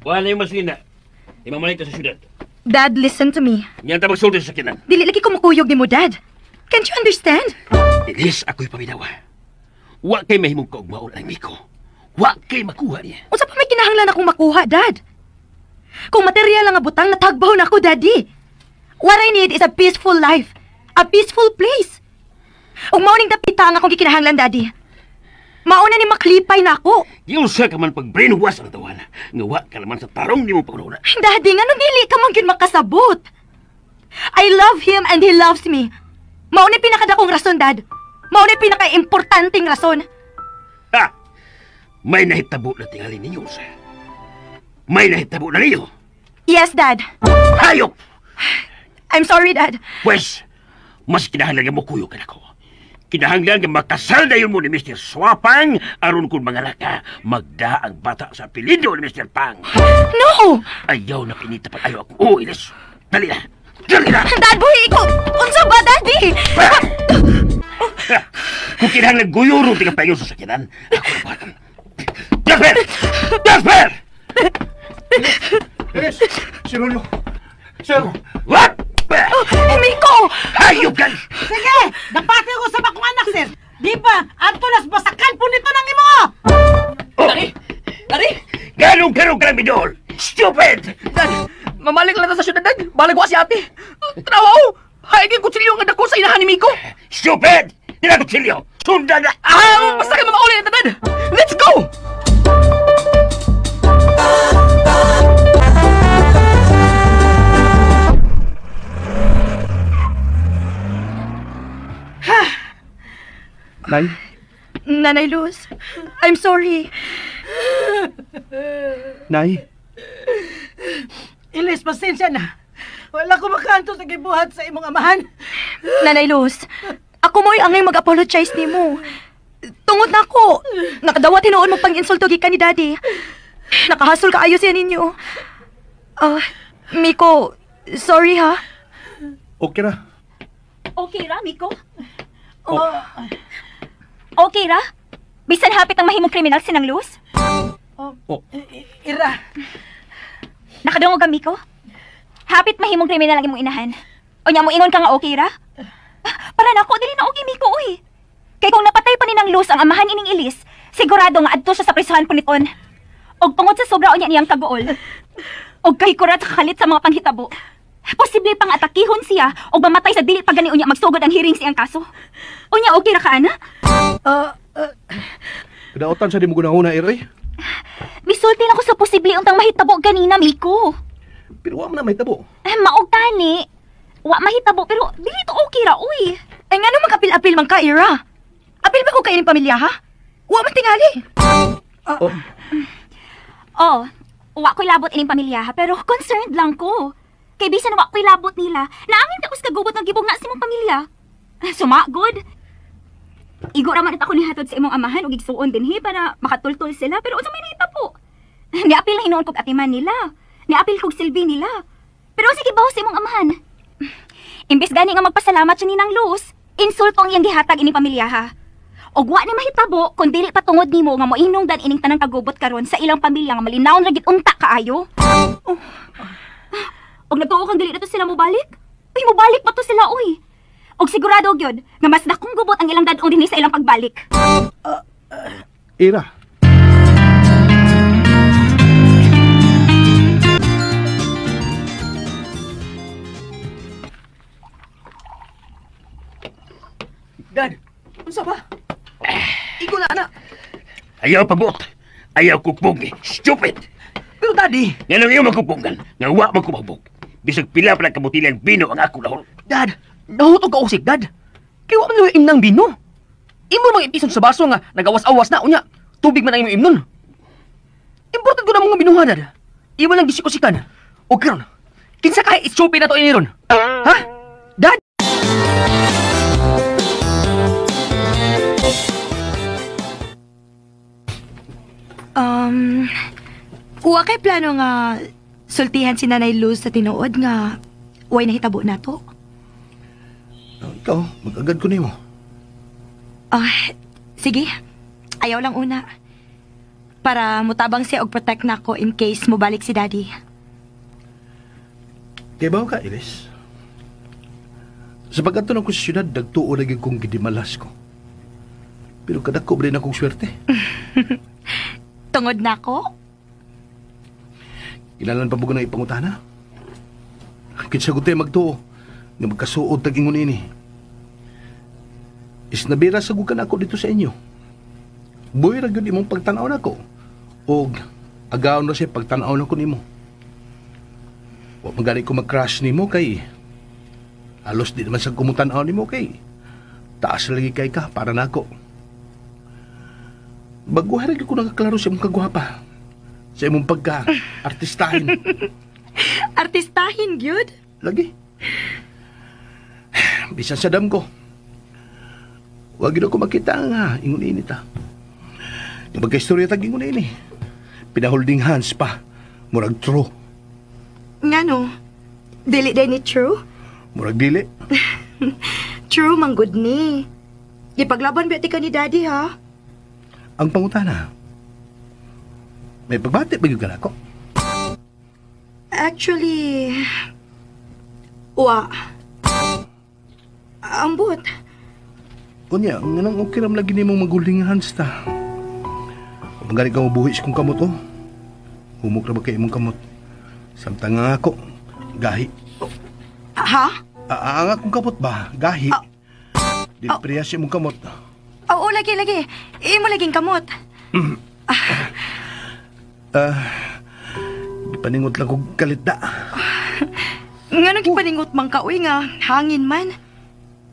S6: Wala na yung maslina. Imamalik ta sa syudad.
S4: Dad, listen to me.
S6: Niyan ta magsulti sa sakinan.
S4: Dili lagi ko makuyog ni mo, Dad. Can't you understand?
S6: Ilis, ako'y paminawa. Wa kay mahimong kaugmaon ang Miko. Wa kay makuha niya.
S4: Unsa pa may kinahanglan akong makuha, Dad? Kung material lang nga butang, natagbaw na ako, Daddy. What I need is a peaceful life. A peaceful place. Ug mao ning dapita ang akong gikinahanglan, Daddy. Mauna ni maklipay na ako.
S6: Giunsa ka man pag-brainwash ang tawana. Nga wa ka naman sa tarong nimo paguna.
S4: Daddy, nganong dili ka man gyud makasabot? I love him and he loves me. Mao ni pinakadakong rason, Dad. Mao ni pinaka-importanteng rason.
S6: Ha! May nahitabo na tingali ninyo, sir. May nahitabo na niyo.
S4: Yes, Dad.
S6: Hayop!
S4: I'm sorry, Dad.
S6: Pwes, mas kinahanglan nga mukuyog ka nako. Kinahanglan nga makasal na yun mo ni Mr. Swapang aron kung mga laka, magda ang bata sa apelyido ni Mr. Pang.
S4: No!
S6: Ayaw na pinita pag ayaw ako. Oh, Ilis. Dali na. Dali na!
S4: Dad, boy, ikaw! Unsa ba, Daddy?
S6: Kung kinahanglan guyuro, di ka pa sa sakinan. Ako na buhatan. Jasper! Jasper!
S5: Ilis! Sir Julio! Sir!
S6: What?
S4: Oh, Miko!
S6: Hayop ka!
S8: Sige! Dapati ko sa bakong anak, sir! Di ba? Anto nas basakan po nito ng imo!
S6: Oh.
S7: Dari! Dari!
S6: Ganong-ganong ka lang, bidol! Stupid!
S7: Dad, mamalik lang ta sa syudad, Dad. Balag wa si ate. Tanawa, oh! Haigin kutsilyo nga dako sa inahan ni Miko.
S6: Stupid! Di na kutsilyo! Sundan na!
S7: Ah, basta kayo mamauli na, Dad! Let's go!
S5: Nay?
S4: Nanay Luz, I'm sorry.
S5: Nay?
S8: Ilis, pasensya na. Wala ko makaanto sa gibuhat sa imong amahan.
S4: Nanay Luz, ako mo'y angay mag-apologize nimo. Tungod na ako, nakadawa tinuon mo pang-insulto gikan ni Daddy. Nakahasol ka ayos yan ninyo. Miko, sorry ha.
S5: Okay ra.
S9: Okay ra, Miko?
S8: Oh.
S9: Okay ra? Bisan hapit ang mahimong kriminal sinang Luz?
S8: Oh. Ira.
S9: Nakadungog ka, Miko? Hapit mahimong kriminal ang imong inahan. O nya mo ingon ka nga okay ra? Para nako dili na okay, Miko, uy. Kay kung napatay pa ni nang Luz ang amahan ining Ilis, sigurado nga adto siya sa prisuhan puniton. Og tungod sa sobra unya niyang kaguol. Og kay kurat sa kalit sa mga panghitabo. Posible pang atakihon siya og mamatay sa dili pa gani unya magsugod ang hearing siyang kaso. Unya okay ra ka, ana?
S5: Kadaotan sa di mo gunahuna, Iroy.
S9: Misulti na ko sa posible untang mahitabo ganina, Miko.
S5: Pero wa man na mahitabo.
S9: Maog tani. Wa mahitabo pero dili to okay ra, uy.
S4: Ay ngano mag-apil-apil man ka, Ira? Apil ba ko kay ining pamilya, ha? Wa man tingali.
S5: Oh.
S9: Oh, wa ko'y labot ining pamilya, ha, pero concerned lang ko. Kay bisan wa ko'y labot nila, naangin ka kagubot ng gibong na sa imong pamilya. Suma, good. Igo ra man ako nihatod sa imong amahan og igsuon dinhi para makatultol sila, pero unsa may nahitabo? Niapil na hinuon kog atiman nila. Niapil kog silbi nila. Pero sige bawo sa imong amahan. Imbes gani nga magpasalamat siya ni Nang Luz, insulto ang iyang gihatag ining pamilya, ha. Og wa ni mahitabo kun dili pa tungod nimo nga moinungdan ining tanang kagubot karon sa ilang pamilya nga malinawon ra gid unta kaayo. Oh. Og nagtuo kang dili na to sila mobalik? Uy, mobalik pa to sila, uy. Og sigurado gyud nga mas dakong gubot ang ilang dad-ong dinhi sa ilang pagbalik.
S5: Ira.
S7: Dad, unsa ba? Igo na, anak.
S6: Ayaw pabuot. Ayaw kukbong. Stupid!
S7: Pero Daddy!
S6: Nganong iyo magkukbongan, nga wa magkumagbog. Bisag pila pa nagkabutilang bino ang ako nahulog.
S7: Dad, nahutog ka usik, Dad. Kaya wa man yung imnang bino. Imo mang ipison sa baso nga nagawas-awas na unya. Tubig man ang imong imnon. Important ko na mga binuha, Dad. Iwan lang gisik-usikan. O karon, kinsa kahay itsupi na to iniron? Ha? Dad?
S4: Wa kay plano nga sultihan si Nanay Luz sa tinuod nga way nahitabo na to.
S5: Ikaw, mag-agad ko nimo.
S4: Sige. Ayaw lang una. Para mutabang siya og protect nako in case mobalik si Daddy.
S5: Kay ba ka, Iris? Sa pagkadto nako sa syudad, nagtuo na gyud kong gidimalas ko. Pero kadako ba din akong swerte?
S4: Tungod nako?
S5: Kinahanglan pa mo na ipangutana? Kinsa ko tayo magtuo nga magkasuod tag ingon ini. Isnabira sa gukan ako dito sa inyo. Buhi ra gyud imong pagtan-aw nako. Og agaon ra siya pagtan-aw nako nimo. Wa man gani ko mag-crush nimo kay halos di naman sa kumutan-aw nimo kay taas lagi kay ka para nako. Baguhan ra gyud ko nakaklaro sa imong kagwapa. Sa imong pagka-artistahin.
S4: Artistahin gyud?
S5: Lagi. Bisan sa dam ko. Wag gyud ako makita nga ingon ini ta. Yung pagka-istorya tag ingon ini. Pinaholding hands pa. Murag true.
S4: Ngano? Dili day ni true?
S5: Murag dili.
S4: True man gud ni. Ipaglaban ba ti ka ni Daddy ha?
S5: Ang pangutana. May pagbati ba gyud ka nako?
S4: Actually, wa. Ambot.
S5: Unya, nganang okay ram lagi nimong mag-holding hands ta. Kung gani ka mabuhi sa kong kamot, oh. Humok ra ba kay imong kamot? Samtang nga ako, gahi.
S4: Ha?
S5: Ang akong kamot ba? Gahi. Di priya siya imong kamot.
S4: Oo, lagi, lagi. Imo laging kamot.
S5: Gipaningot lang kog kalit da.
S4: Nganong gipaningot man ka, uy nga, hangin man.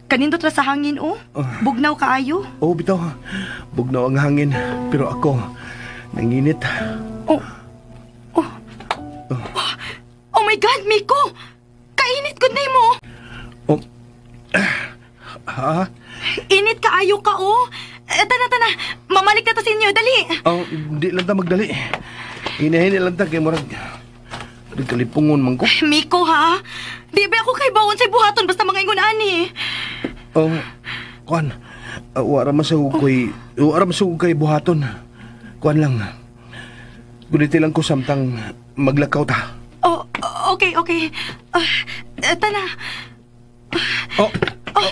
S4: Kanindot ra sa hangin, oh. Bugnaw kaayo.
S5: Oh, bitaw. Bugnaw ang hangin. Pero ako, nanginit.
S4: Oh. Oh. Oh my God, Miko! Kainit gud nimo.
S5: Oh. Ha?
S4: Init kaayo ka, oh. Tana, tana. Mamalik na ta sa inyo. Dali.
S5: Oh, di lang ta magdali. Hinahini lang ta kay murag kalipungon man ko.
S4: Miko, ha? Di ba ako kay bawon sa buhaton basta mga ingon ani?
S5: Oh, kuan. Wara man sa koy, wara man sa kay buhaton. Kuan lang. Guniti lang ko samtang maglakaw ta.
S4: Oh, okay, okay. Tana.
S5: Oh.
S4: Oh,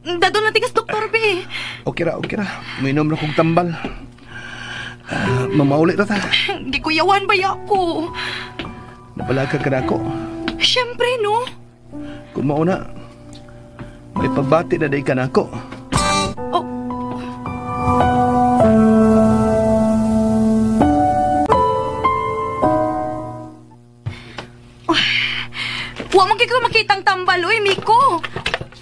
S4: dadon na tigas doktor be.
S5: Okay ra, okay ra. Minom ra kog tambal. Mamauli ra ta.
S4: Gikuyawan ba ako?
S5: Nabalaka ka na ako.
S4: Siyempre, no?
S5: Kung mauna, may pagbati na day ka na ako.
S4: Oh. Oh. Wa man kay ko makitang tambal, uy, Miko.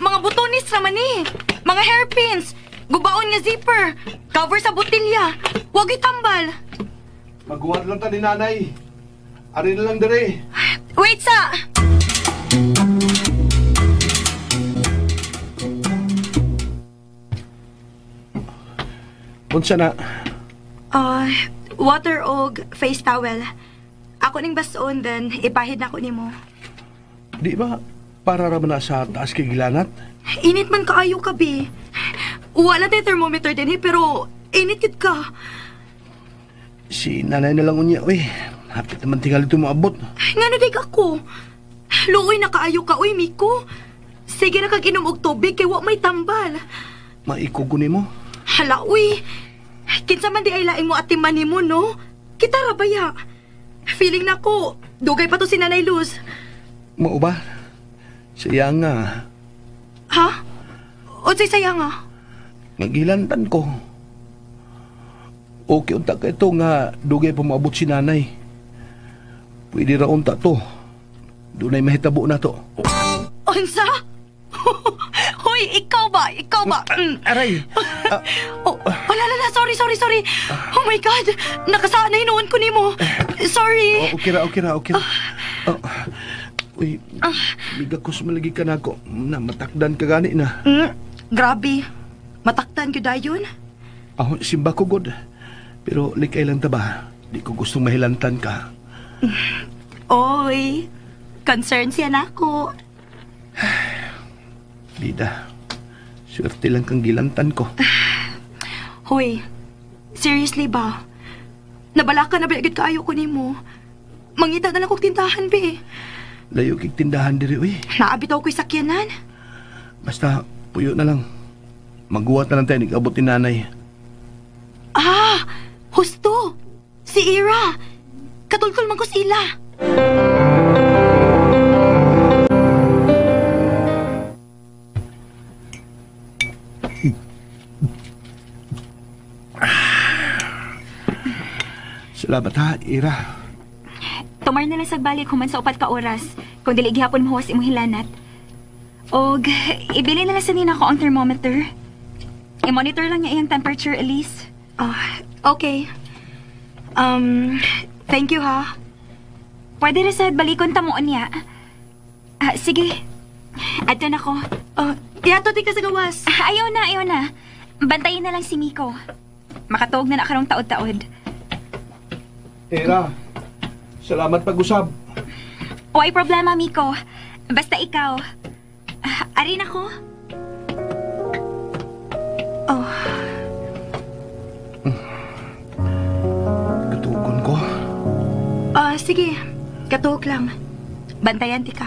S4: Mga butonis raman ni. Mga hairpins. Gubaon nga zipper. Cover sa botilya. Wag tambal.
S5: Maguwat lang ta ni nanay. Ari na lang dere.
S4: Wait sa!
S5: Unsa na?
S4: Water og face towel. Ako ning bason, then ipahid na ko nimo.
S5: Di ba para ra man na sa taas kay gilanat?
S4: Init man kaayo ka, bi. Wala tay thermometer din eh, pero init gid ka.
S5: Si nanay na lang unya, uy. Hapit naman tingali ito moabot.
S4: Ngano dig ako? Luoy na kaayo ka, uy, Miko. Sige na kag inom og tubig kay wa may tambal.
S5: Maikog ko nimo.
S4: Hala, uy. Kinsa man di ay laing mo atiman nimo, no? Kita ra baya. Feeling na ko, dugay pa to si Nanay Luz.
S5: Mao ba? Siya nga.
S4: Ha? Unsay saya nga?
S5: Nagilantan ko. Okay unta ka ito nga dugay pa moabot si nanay. Pwede ra unta to. Dunay mahitabo na to.
S4: Unsa? Hoy, ikaw ba? Ikaw ba?
S5: Aray!
S4: Oh, wala, wala, sorry, sorry, sorry. Oh my God! Nakasanay noon ko nimo. Sorry.
S5: Oh, okay ra, okay ra, okay ra. Oh, uy, bigakos malagi ka na ako. Na, matakdan ka gani na.
S4: Grabe. Matakdan gyud dayon.
S5: Oh, simba ko god. Pero likay lang ta ba? Di ko gustong mahilantan ka.
S4: Oy, concern siya nako.
S5: Bida, swerte lang kang gilantan ko.
S4: Hoy, seriously ba? Nabalaka na ba agad kaayo ko nimo? Mangita na lang kog tindahan, be.
S5: Layo kig tindahan diri, uy.
S4: Naabit ako ko'y sakyanan.
S5: Basta, puyo na lang. Magguwat na lang tayo, nag-abot ni nanay.
S4: Ah, husto. Si Ira. Katultol man ko sila.
S5: Salamat ha, Ira.
S9: Tumar na lang sa balik human sa 4 ka oras kung dili gihapon mahuwas imong hilanat. Og ibili na lang sa nina ko ang thermometer. I-monitor lang niya iyang temperature, Elise.
S4: Oh, okay. Thank you ha.
S9: Pwede ra sad balikon ta mo unya. Ah, sige. Adto na ko.
S4: Oh, ihato di ka sa gawas.
S9: Ah, ayaw na, ayaw na. Bantayin na lang si Miko. Makatuog na na karong taod-taod.
S5: Ira, salamat pag-usab.
S9: Way problema, Miko. Basta ikaw. Ah, ari na ko.
S4: Oh.
S5: Katugon ko.
S4: Ah, sige. Katuog lang. Bantayan ti ka.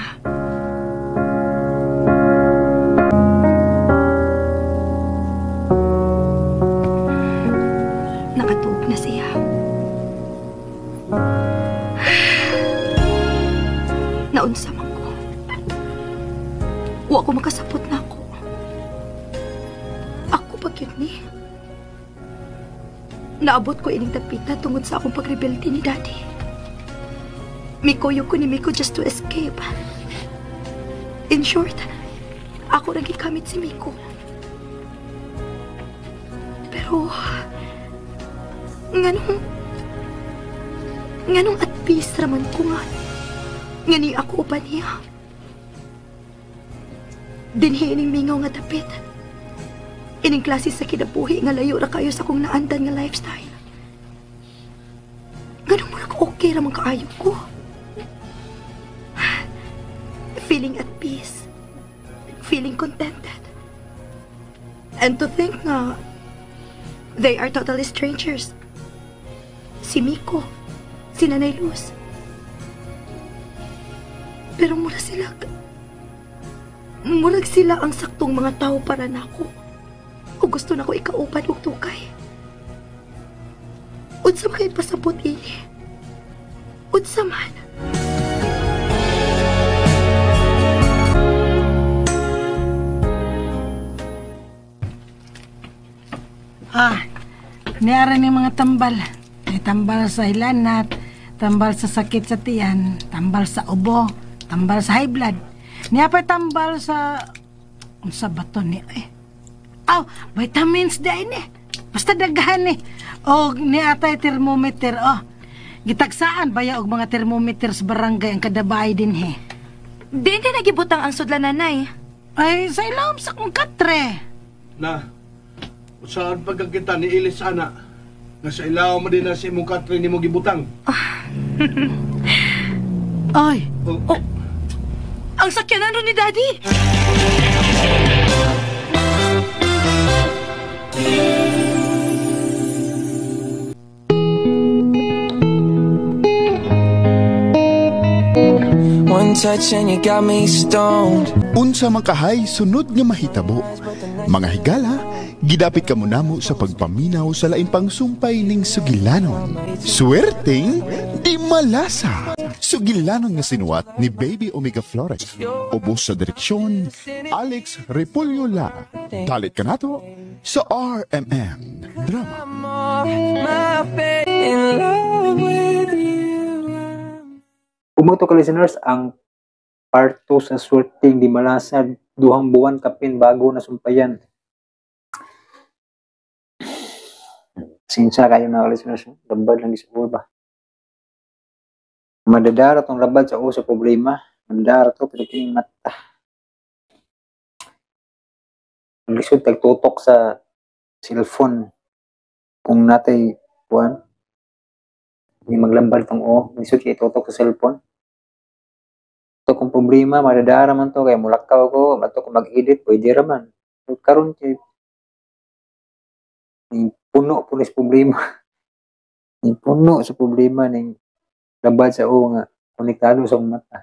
S4: Nakatuog na siya. Naunsa man ko. Wa ko makasapot na ako. Ako pa gyud ni. Naabot ko ining dapita tungod sa akong pagrebelde ni Daddy. Mikoyo ko ni Miko just to escape. In short, ako nang gikamit si Miko. Pero, nganong at peace raman ko nga, ngani ako uban niya. Dinhi ining mingaw nga dapit. Ining klase sa kinabuhi nga layo ra kayo sa akong naandan nga lifestyle. Ganun murag okay ra man kaayo ko. Feeling at peace. Feeling contented. And to think nga, they are totally strangers. Si Miko, si Nanay Luz. Pero murag sila ang saktong mga tao para nako. O gusto nako ikauban og tukay. Unsa man kay pasabot ini? Unsa man?
S8: Ah, niara ni mga tambal. May tambal sa hilanat, tambal sa sakit sa tiyan, tambal sa ubo, tambal sa high blood. Niya pa tambal sa bato ni eh. Aw, vitamins di ay ni. Basta daghan ni. O niya atay thermometer, oh. Gitagsaan baya og mga thermometer sa barangay ang kadabay din he.
S4: Di din nagibutang ang sudlan nanay.
S8: Ay, sa ilawom sa kong katre.
S5: Na, saan pagkakita ni Ilis ana? Nga sa ilawom mo din na si imong katre ni mo gibutang.
S8: Ay!
S5: Oh.
S4: Oh. Ang sakyanan ron ni Daddy!
S2: One touch and you got me stoned.
S3: Unsa man kahay sunod nga mahitabo. Mga higala, gidapit ka muna mo sa pagpaminaw sa laing pangsumpay ning sugilanon. Swerteng di malasa. Sugilanon nga sinuwat ni Baby Omega Flores. Ubos sa direksyon, Alex Repulyo Lara. Dalit ka nato sa RMN Drama.
S1: Umuto ka listeners, ang part 2 sa Swerteng di Malasa, 2 buwan kapin bago na sumpayan. Sinsya kayo mga listeners, labad lang sa ulo ba? Madadara tong labad sa ulo sa problema. Madadara to, pero kining mata. Lisod tagtutok sa cellphone. Kung natay kuan, hindi maglambad tong o, lisod kay tutok sa cellphone. Ito kung problema, madadara man to, kaya mulakaw ko, mato kung mag-edit, pwede ra man. Pero karon kay puno punis problema. Ni puno sa problema ning labad sa o nga konektado sa akong mata.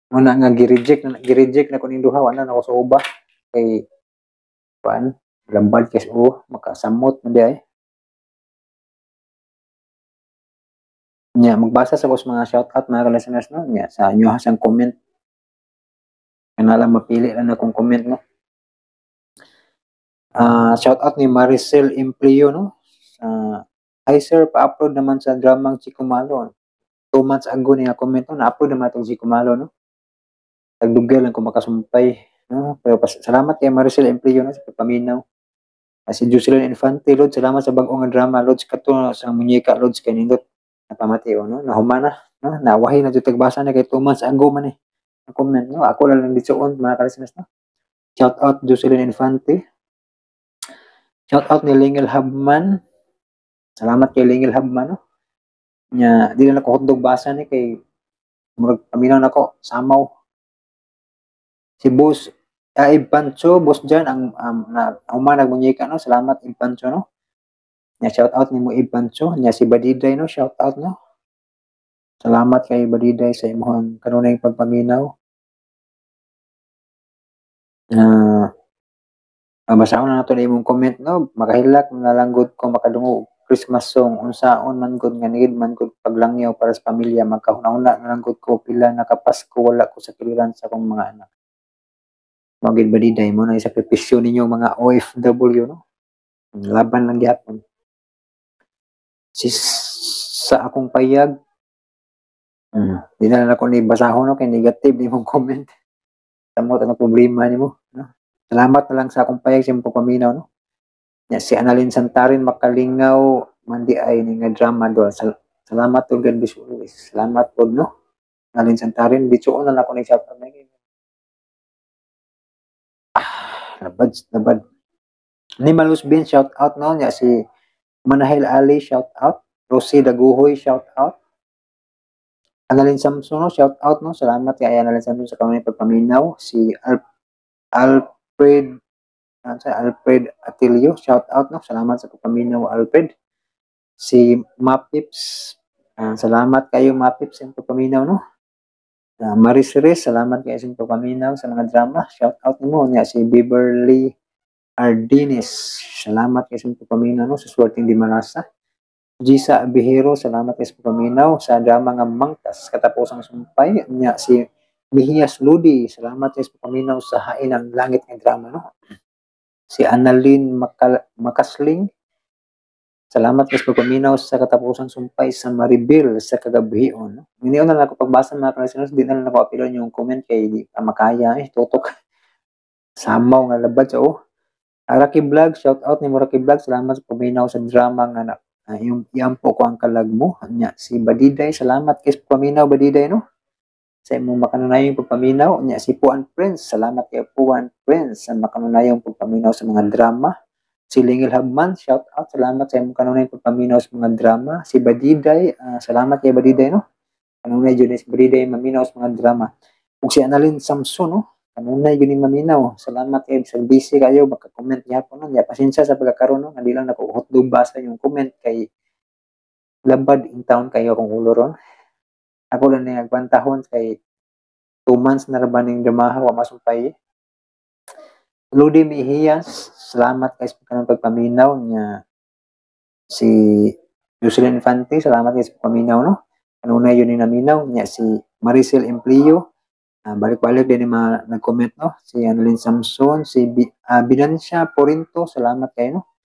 S1: Muna nga gi-reject na ko ning duha, wala na ako sa uba kay kuan, labad kay sa o, makasamot man di ay. Nya magbasa sa ko sa mga shoutout, mga ka-listeners, no, nya sa inyo sang comment. Kanala mapili lang akong comment, no. Shout out ni Maricel Empleo, no. Hi sir, pa-upload naman sa dramang Chico Malo. 2 months ago niya comment, no, na-upload naman itong Chico Malo, no. Tagdugay lang ko makasumpay, no. Pero salamat kay Maricel Empleo, no, sa pagpaminaw. Si Jocelyn Infante, Lods, salamat sa bag-o nga drama, Lods, kato sa munyeka, Lods, kay nindot napamati o, no, nahumana, no, nawahi na jud tagbasa na kay 2 months ago man eh ang comment, no. Ako lang lang ditsoon, mga ka-listeners, no. Shout out Jocelyn Infante. Shout out ni Lingel Habman. Salamat kay Lingel Habman, no. Nya di na ako hotdog basa ni kay murag paminaw nako samaw. Si Boss Ipancho, Boss Jan, ang na human nagmunyeka, no. Salamat, Ipancho, no. Nya shout out nimo, Ipancho. Nya si Badiday, no, shout out, no. Salamat kay Badiday sa imong kanunay pagpaminaw. Basahon na nato na imong comment, no. Makahilak na lang gud ko makadungog Christmas song, unsaon man gud nga need man gud paglangyaw para sa pamilya, magkahuna-huna na lang gud ko pila na ka Pasko wala ko sa kiliran sa akong mga anak. Mao gid, Badiday, mo na sakripisyo ninyo mga OFW, no. Laban lang gyapon. Si sa akong payag, di na lang ako ni basahon, no, kay negative imong comment. Samot ang problema nimo, no. Salamat na lang sa akong payag sa imong pagpaminaw, no. Nya si Annalyn Santarin, makalingaw man di ay ni nga drama dol. Salamat ug God bless you always. Salamat pod, no. Annalyn Santarin, bitsuon na lang ako ni shout out. Labad, labad. Ni Malus Bin, shout out, no. Nya si Manahil Ali, shout out. Rosie Daguhoy, shout out. Annalyn Samson, no, shout out, no. Salamat kay Annalyn Samson sa kanunay pagpaminaw. Si Alfred, ano sa Alfred Atilio, shout out, no. Salamat sa pagpaminaw, Alfred. Si Mapips, salamat kayo, Mapips, sa pagpaminaw, no. Maris Riz, salamat kayo sa pagpaminaw sa mga drama. Shout out nimo. Nya si Beverly Ardines, salamat kayo sa pagpaminaw, no, sa Swerteng Di Malasa. Gisa Bihero, salamat kayo sa pagpaminaw sa drama nga Mangtas, Katapusang Sumpay. Nya si Mihias Ludi, salamat kayo sa pagpaminaw sa Hain ang Langit nga drama, no. Si Annalyn Makasling, salamat kayo sa pagpaminaw sa Katapusang Sumpay sa Maribel sa Kagabhion, no. Hindi na lang ako pagbasa, mga ka-listeners, di na lang ako apilon yung comment kay di pa makaya eh, tutok. Samaw nga labad sa oh. Rocky Vlog, shout out ni Rocky Vlog, salamat sa paminaw sa drama nga na yung iampo ko ang kalag mo. Nya si Badiday, salamat kay sa paminaw, Badiday, no. Sa imong makanunayong pagpaminaw. Nya si Puan Prince, salamat kay Puan Prince sa makanunayong pagpaminaw sa mga drama. Si Lingil Habman, shout out, salamat sa imong kanunayong pagpaminaw sa mga drama. Si Badiday, salamat kay Badiday, no. Kanunay jud ni si Badiday maminaw sa mga drama. Ug si Annalyn Samson, no. Kanunay jud ni maminaw. Salamat kay sa busy kayo baka comment gyapon, no. Nya pasensya sa pagkakaroon, no. Nga di lang nako hotdog basa yung comment kay labad in town kayo akong ulo ron. Ako lang ni agpantahon kay 2 months na ra ba ning dramaha wa masumpay. Lodi Mejias, salamat kay sa kanang pagpaminaw niya. Si Jocelyn Infante, salamat kay sa pagpaminaw, no. Kanunay yun ni naminaw niya. Si Maricel Emplio, balik-balik din yung mga nag-comment, no. Si Annalyn Samson, si Binancia Porinto, salamat kayo, no.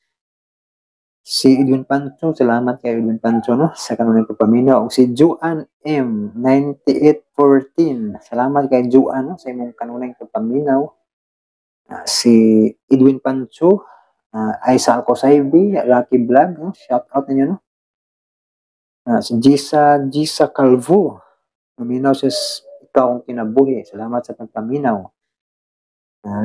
S1: Si Edwin Pancho, salamat kay Edwin Pancho, no, sa kanunay pagpaminaw. Ug si Joan M 9814, salamat kay Joan, no, sa imong kanunay pagpaminaw. Si Edwin Pancho, Aisa Alcosaibi, Rocky Vlog, no, shout out ninyo, no. Si Gisa Gisa Calvo, naminaw siya Ikaw Akong Kinabuhi. Salamat sa pagpaminaw.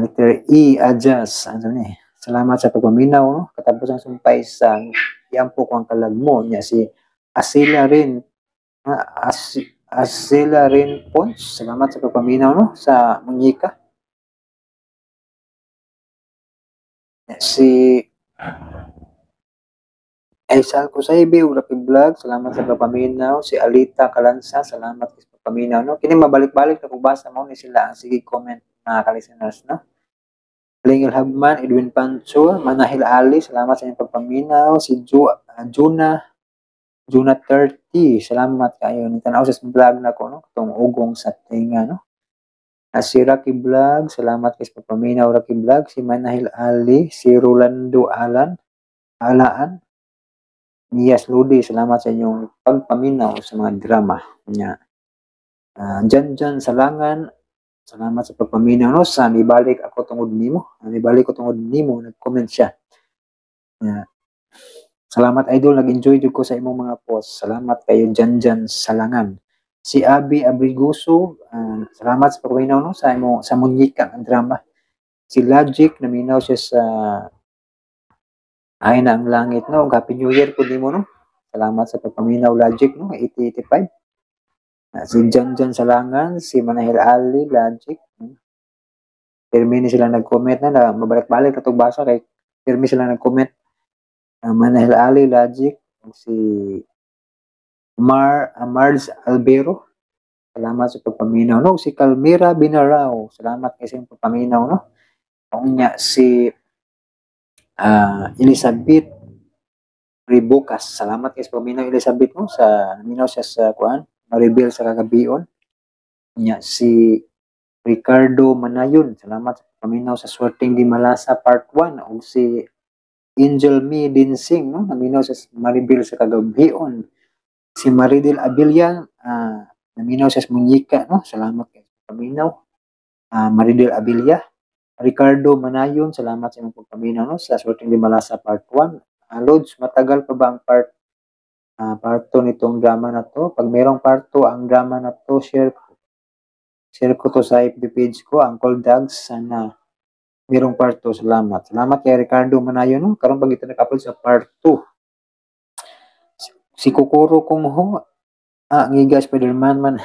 S1: Letter E, Adjust. Ano ni? Salamat sa pagpaminaw, no? Katapos ang Sumpay sa Iampo Ko ang Kalag Mo. Niya si Asila rin, Asila rin Pons. Salamat sa pagpaminaw, no? Sa Munyika. Si Aisal Kusaybi ug Rocky Vlog, salamat sa pagpaminaw. Si Alita Kalansa, salamat sa pagpaminaw, no? Kini mabalik-balik na basa mo ni sila ang sige comment, mga ka-listeners, no? Lingel Habman, Edwin Pancho, Manahil Ali, salamat sa inyong pagpaminaw. Si Juna, Juna 30, salamat kayo. Nitanaw sa vlog na ko, no? Itong ugong sa tinga, no? Si Rocky Vlog, salamat kay sa pagpaminaw, Rocky Vlog. Si Manahil Ali, si Rolando Alan, Alaan, Mias Ludi, salamat sa inyong pagpaminaw sa mga drama niya. Jan Jan Salangan, salamat sa pagpaminaw, no, sa mibalik ako tungod nimo. Mibalik ko tungod nimo, nag-comment siya. Salamat, idol, nag-enjoy jud ko sa imong mga post. Salamat kayo, Jan Jan Salangan. Si Abi Abrigoso, salamat sa pagpaminaw, no, sa imo sa Munyika ang drama. Si Logic, naminaw siya sa Ay na ang langit, no. Happy New Year po nimo, no. Salamat sa pagpaminaw, Logic, no, 8085. Si Jan Jan Salangan, si Manahil Ali, Logic. No? Pirmi ni sila nag-comment na, na mabalik-balik na basa kay pirmi sila nag-comment. Manahil Ali, Logic, si Mars Albero. Salamat sa pagpaminaw, no. Si Calmira Binarao, salamat kay sa pagpaminaw, no. Unya si Elizabeth Ribukas. Salamat kay sa paminaw, Elizabeth, no, sa naminaw siya sa kuan Maribel sa kagabion. Nya si Ricardo Manayon. Salamat sa paminaw sa Swerteng Di Malasa Part 1 ug si Angel Me Dinsing, no, naminaw sa Maribel sa kagabion. Si Maridel Abilian, naminaw siya sa Munyika, no. Salamat kay sa paminaw. Maridel Abilia. Ricardo Manayon, salamat sa inyong pagpaminaw, no, sa Swerteng Di Malasa Part 1. Lods, matagal pa ba ang part 2 nitong drama na to? Pag merong part 2 ang drama na to, share ko to sa FB page ko, Uncle Dags. Sana merong part 2. Salamat. Salamat kay Ricardo Manayon, no? Karon pag ito nag-upload sa part 2. Si Kukuro Kung Ho, ngiga Spider-Man man.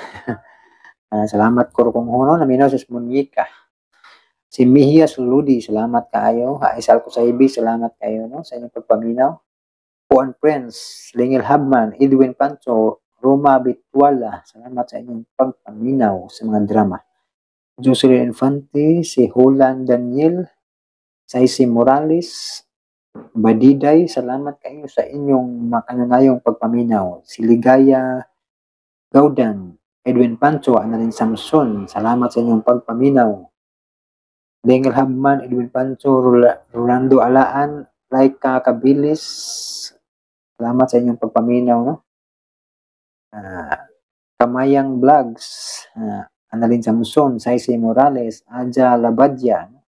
S1: Salamat, Kuro Kung Ho, no? Naminaw sa Munyika. Si Mihias Ludi, salamat kaayo. Aisal Kusaybi, salamat kayo, no, sa inyong pagpaminaw. Juan Prince, Lingel Habman, Edwin Pancho, Roma Bituala, salamat sa inyong pagpaminaw sa mga drama. Jocelyn Infante, si Holland Daniel, Saisi Morales, Badiday, salamat kayo sa inyong makanunayong pagpaminaw. Si Ligaya Gaudan, Edwin Pancho, Annalyn Samson, salamat sa inyong pagpaminaw. Daniel Habman, Edwin Pancho, Rolando Alaan, Laika Kabilis, salamat sa inyong pagpaminaw, no? Kamayang Vlogs, Annalyn Samson, Saisi Morales, Aja Labadia, no?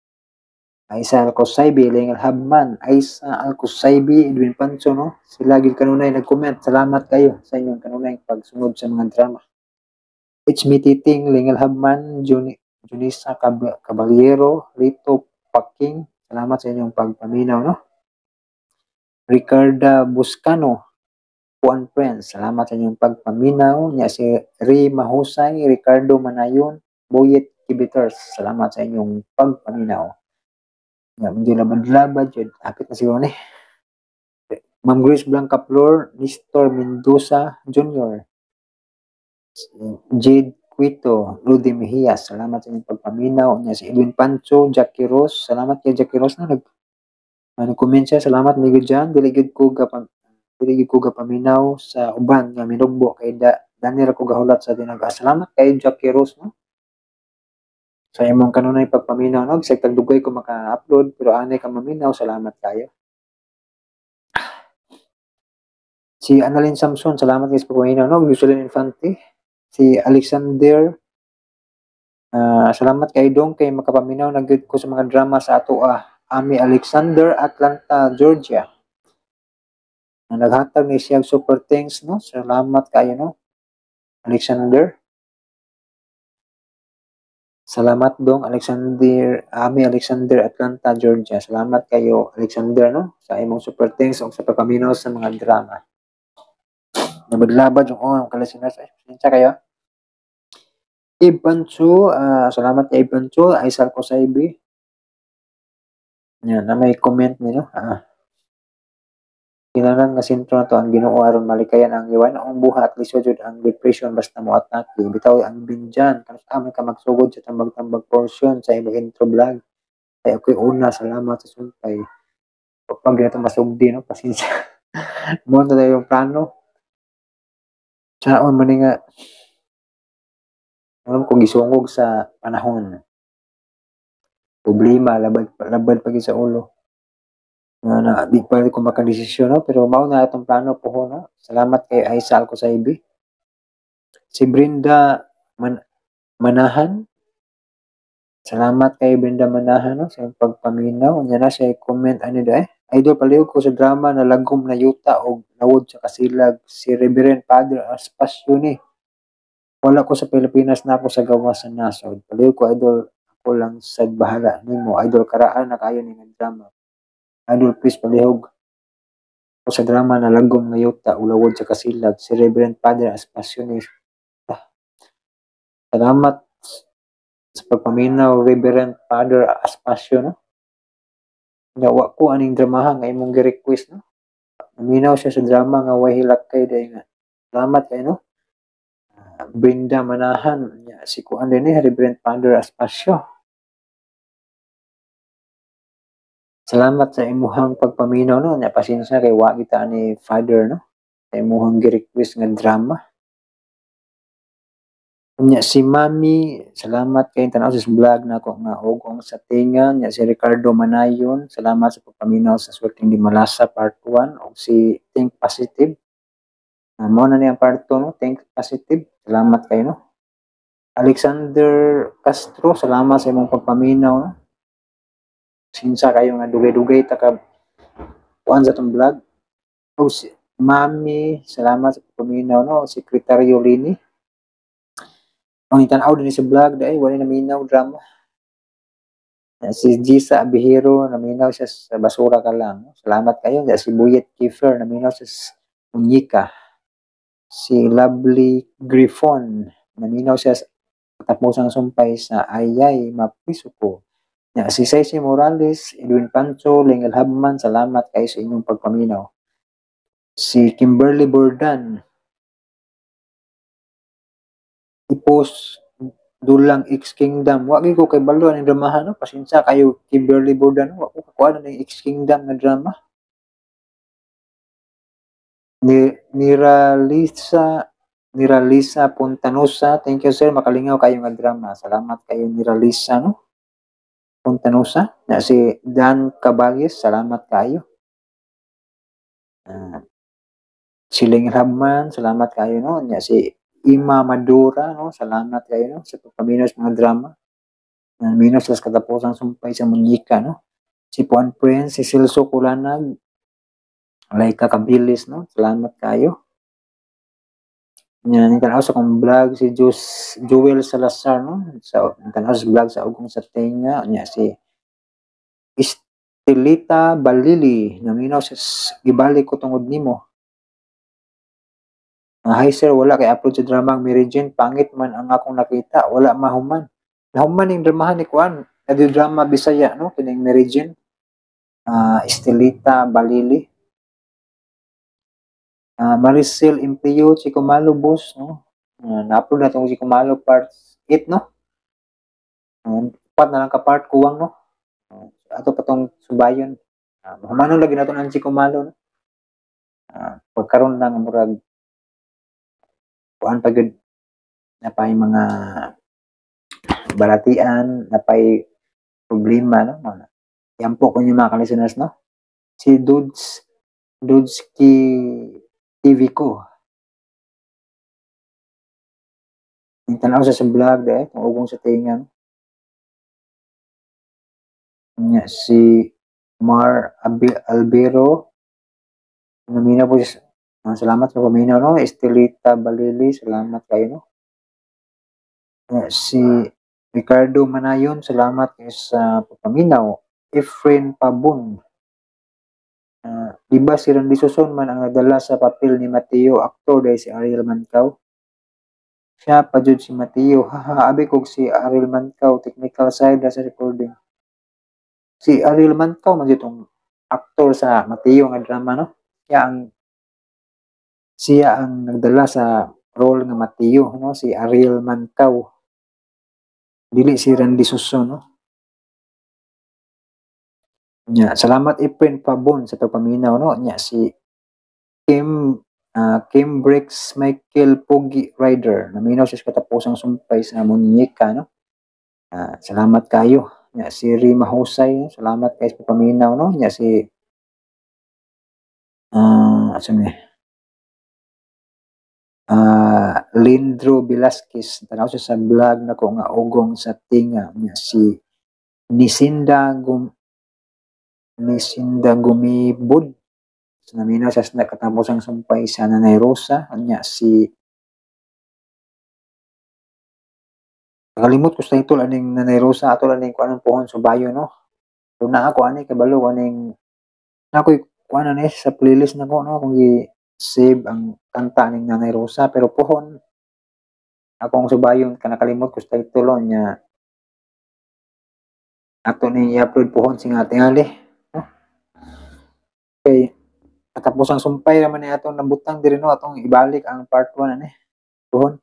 S1: Aisa Alcosaybi, Lengel Habman, Aisa Alcosaybi, Edwin Pancho, no? Sila gyud kanunay nag-comment. Salamat kayo sa inyong kanunay pagsunod sa mga drama. It's me Titing, Lengel Habman, Junisa Caballero, Rito Paking, salamat sa inyong pagpaminaw, no? Ricarda Buscano, Juan Prince, salamat sa inyong pagpaminaw. Nya si Ray Mahusay, Ricardo Manayon, Boyet Kibiters, salamat sa inyong pagpaminaw. Nya medyo labad-labad, yun. Hapit na siguro ni. Ma'am Grace Blanca Flor, Nestor Mendoza Jr., Jade Quito, Rudy Mejias, salamat sa inyong pagpaminaw. Nya si Edwin Pancho, Jackie Rose, salamat kay Jackie Rose na nag ano comment siya, salamat migo dyan, dili gyud ko gapaminaw sa uban nga minugbo kay da dani ra ko gahulat sa tinaga. Salamat kay Jackie Rose, no, sa imong kanunay pagpaminaw, no. Bisag tagdugay ko maka-upload pero anay ka maminaw, salamat kayo. Si Annalyn Samson, salamat kay sa pagpaminaw, no. Jocelyn Infante, si Alexander, salamat kay Dong kay makapaminaw na gyud ko sa mga drama sa ato. Ami Alexander, Atlanta, Georgia. Na naghatag ni siya super thanks, no. Salamat kayo, no, Alexander. Salamat dong Alexander, Ami Alexander, Atlanta, Georgia. Salamat kayo, Alexander, no, sa imong super thanks ug sa pagpaminaw sa mga drama. Nabadlabad yung oh, ka-listeners. Ay, pasensya kayo. Ibancho, salamat kay Ibancho, Aisal Kosaybi. Yan, na may comment niyo. Kinahanglan nga sentro nato ang Ginoo aron malikayan ang yawan-ong buhat, lisod jud ang depression basta mo atake. Bitaw ang binjan kanus-a man ka magsugod sa tambag-tambag portion sa imong intro vlog. Ay ako'y una, salamat sa sumpay. Pag ginato masugdi, no, pasensya. Mo na yung plano. Saon man ni nga alam ko gisungog sa panahon. Problema, labad labad pag sa ulo. Nga na di pa ko makadesisyon, no, pero mao na atong plano po, no. Salamat kay Aisa Alcosaibi. Si Brenda Manahan. Salamat kay Brenda Manahan, no, sa pagpaminaw. Unya na siya comment ani eh. Idol, palihog ko sa drama na Lagom na Yuta og Lawod sa Kasilag, si Reverend Father Aspacio ni. Wala ko sa Pilipinas, na ako sa gawas sa nasod. Palihog ko, idol, ako lang sad bahala nimo. Idol, karaan na kayo ni nga drama. Idol, please palihog ko sa drama na Lagom na Yuta ug Lawod sa Kasilag, si Reverend Father Aspacio ni. Ah. Salamat sa pagpaminaw, Reverend Father Aspacio, no. Nawa ko aning dramaha nga imong gi-request, no. Naminaw siya sa drama nga Way Hilakay dahil nga. Salamat kay, no. Brenda Manahan nya si kuan din ni Reverend Father Aspacio. Salamat sa imuhang pagpaminaw, no. Nya pasensya kay wa kita ni Father, no, sa imuhang gi-request nga drama. Nya si Mami, salamat kay tan-aw sa vlog nako nga Ugong sa Tinga. Nya si Ricardo Manayon, salamat sa pagpaminaw sa Swerteng Di Malasa part 1 ug si Think Positive. Mao na ni ang part 2, no, Think Positive. Salamat kayo, no. Alexander Castro, salamat sa imong pagpaminaw, no. Sinsa kayo nga dugay-dugay ta ka kuan sa tong vlog. O si Mami, salamat sa pagpaminaw, no. Sekretaryo Lini. Ang itanaw din sa vlog dahil wala naminaw drama. Si Gisa Abihero, naminaw siya sa Basura Ka Lang. Salamat kayo. Si Buyet Kiefer, naminaw siya sa Munyika. Si Lovely Griffon, naminaw siya sa Katapusang Sumpay sa Ayay Mapiso Ko. Si Ceci Morales, Edwin Pancho, Lingel Habman, salamat kayo sa inyong pagpaminaw. Si Kimberly Bordan, i-post Dulang X Kingdom. Wa gyud ko kay balo aning dramahan, no. Pasensya kayo, Kimberly Bordan, wa ko kakuha ning X Kingdom nga drama. Ni Niralisa Pontanosa, thank you sir, makalingaw kayo nga drama. Salamat kayo, Niralisa, no. Pontanosa. Na si Dan Caballes, salamat kayo. Siling Habman, salamat kayo, no. Nya si Ima Madura, no, salamat kayo, no, sa pagpaminaw sa mga drama. Naminaw sa Katapusang Sumpay sa Munyika, no. Si Puan Prince, si Celso Kulanag, Laika Kabilis, no, salamat kayo. Nya tanaw sa akong vlog si Joel Salazar, no, sa tanaw sa vlog sa Ugong sa Tenga. Nya si Estelita Balili, naminaw sa Gibalik Ko Tungod Nimo. Hi sir, wala kay upload sa drama ang Mary Jane, pangit man ang akong nakita, wala mahuman. Nahuman ning dramahan ni kuan, adi drama Bisaya, no, kining Mary Jane. Estelita Balili. Maricel Implio, Chico Malo boss, no. Na-upload na tong Chico Malo part 8, no. Upat na lang ka part kuwang, no. Ato pa tong subayon. Mahumanon lagi nato ang Chico Malo, no. Pagkaron lang murag kuan pa gyud, napay mga balatian, napay problema, no. Mga yan po kung yung mga ka-listeners, no. Si Dudes Dudski TV ko. Yung tanaw sa vlog dahil kung Ugong sa Tinga. Nya si Mar Albero, namina po siya. Salamat sa paminaw, no. Estelita Balili, salamat kayo, no. Si Ricardo Manayon, salamat kayo sa paminaw. Efren Pabon. Di ba si Randy Suson man ang nadala sa papel ni Mateo, aktor dahil si Ariel Mancao? Siya pa jud si Mateo. Haha, abi kog si Ariel Mancao, technical side sa recording. Si Ariel Mancao man jud tong aktor sa Mateo nga drama, no. Siya ang nagdala sa role nga Mateo, no? Si Ariel Mancao. Dili si Randy Suso, no? Nya, salamat Efren Pabon sa pagpaminaw, no? Nya si Kim Bricks Michael Pogi Rider. Naminaw siya sa katapusang sumpay sa Munyeka, no? Salamat kayo. Nya si Rima Hosay, salamat kayo sa pagpaminaw, no? Nya si asa ni? Lindro Velasquez, tanaw siya sa vlog nako nga Ugong sa Tinga. Nya si Nisinda Gumibod. So, naminaw siya sa katapusang sumpay sa Nanay Rosa. Nya si nakalimot ko sa title aning Nanay Rosa ato aning kuan pohon subayo, no? So naa ko ani kabalo aning na koy kuan ani sa playlist nako, no, kung gi-save ang kanta ning Nanay Rosa, pero pohon akong subayon ka nakalimot ko sa title niya, ato ni i-upload pohon sing tingali, no? Okay, katapos ang sumpay naman ni atong nabutang diri, no, atong ibalik ang part 1 ani pohon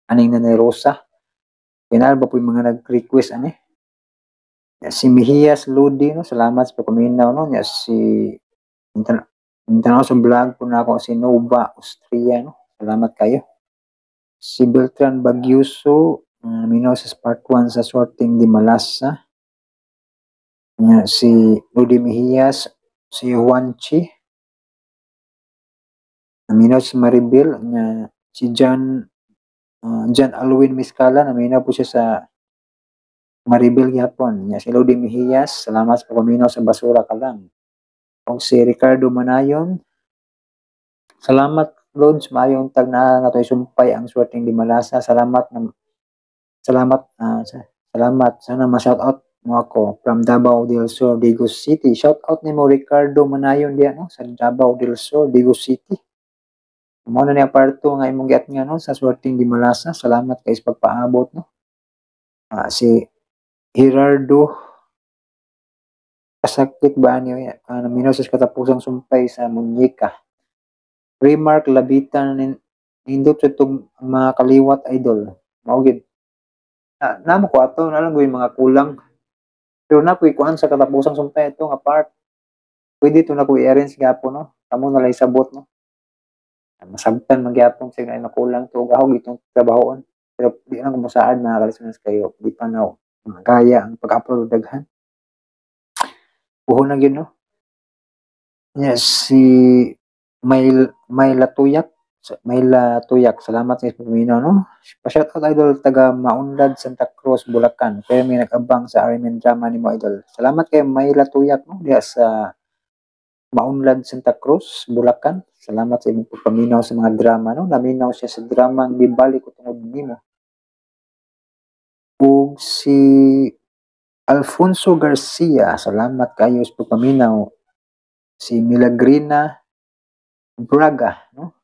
S1: aning Nanay Rosa. Kinahal ba po yung mga nag-request ani? Si Mejias Lodi, no, salamat sa pagpaminaw, no? Nya si tanaw sa vlog po na ako si Nova Austria, no? Salamat kayo. Si Beltran Bagyuso, naminaw sa part 1 sa Sorting di Malasa. Nya si Lodi Mejias, si Juanchi, naminaw si Maribel, nya si John Alwin Miscala, naminaw po siya sa Maribel gyapon. Nya si Lodi Mejias, salamat sa pagpaminaw sa Basura Ka Lang. Og si Ricardo Manayon, salamat Lods, maayong tag na natoy sumpay ang Swerteng Di Malasa. Salamat na salamat salamat, sana ma-shout out mo ako from Davao del Sur, Digos City. Shout out nimo Ricardo Manayon diya, no, sa Davao del Sur, Digos City. Mao na niya part 2 nga imong giat nga, no, sa Swerteng Di Malasa. Salamat kay sa pagpaabot, no. Si Gerardo kasakit ba niyo naminaw sa katapusang sumpay sa Munyeka. Remark Labitan, nindot sa itong mga kaliwat, idol. Mao gid. Na, namo ko ato na lang yung mga kulang. Pero na ko ikuan sa katapusang sumpay ito nga part. Pwede to na ko i-arrange gyapon, no. Kamo na lang isabot, no. Masabtan man gyapon sa na kulang to gahog itong trabahoon. Pero di lang ko mosaad, mga kalisunod, kayo. Di pa na kaya ang pag-upload daghan. Puhon na gyud, no. Yes, si May Latuyak, salamat sa paminaw, no. Pa-shout out, idol, taga Maunlad, Santa Cruz, Bulacan. Pero may nag-abang sa RMN drama nimo, idol. Salamat kay May Latuyak, no, diya sa Maunlad, Santa Cruz, Bulacan. Salamat sa imong pagpaminaw sa mga drama, no. Naminaw siya sa drama ang Bibalik ko tungod nimo. Ug si Alfonso Garcia, salamat kayo sa pagpaminaw. Si Milagrina Braga, no?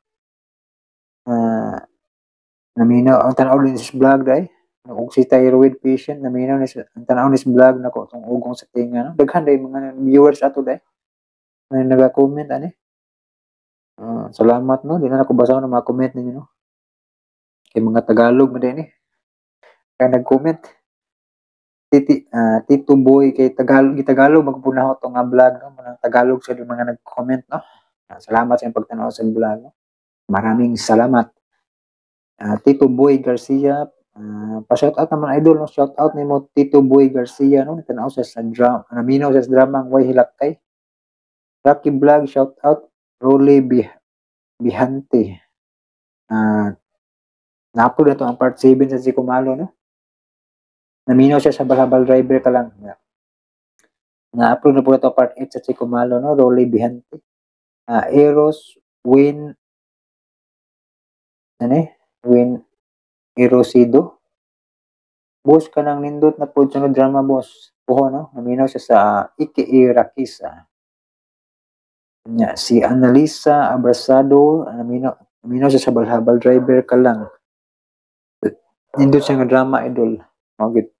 S1: Naminaw ang tanaw din sa vlog dai. Ug si thyroid patient, naminaw ni ang tanaw ni sa vlog nako tong Ugong sa Tinga, no. Daghan dai mga viewers ato dai na naga-comment ani. Salamat, no. Di na nako basahon ang mga comment ninyo, no. Kay mga Tagalog man ni. Kaya nag-comment. Tito Boy kay Tagalog, Tagalog magpunaho to nga vlog, no. Mga Tagalog sa mga nag-comment, no. Salamat sa inyong pagtanaw sa vlog, no. Maraming salamat. Tito Boy Garcia, pa-shout out naman, idol, no. Shout out nimo Tito Boy Garcia, no. Tanaw sa drama, naminaw sa drama ang Way Hilakay. Rocky Vlog, shout out Rolly Bihante. Na-upload na to ang part 7 sa si Kumalo, no. Naminaw siya sa Balhabal Driver Ka Lang. Na-upload na po ito part 8 sa si Kumalo, no. Rolly Bihante. Eros Win ano eh? Win Erosido. Boss ka nang nindot na po sunod drama, boss. Puho, no? Naminaw siya sa Iki Rakisa. Nya, si Annalisa Abrasado, naminaw siya sa Balhabal Driver Ka Lang. Nindot siya nga drama, idol. Okay.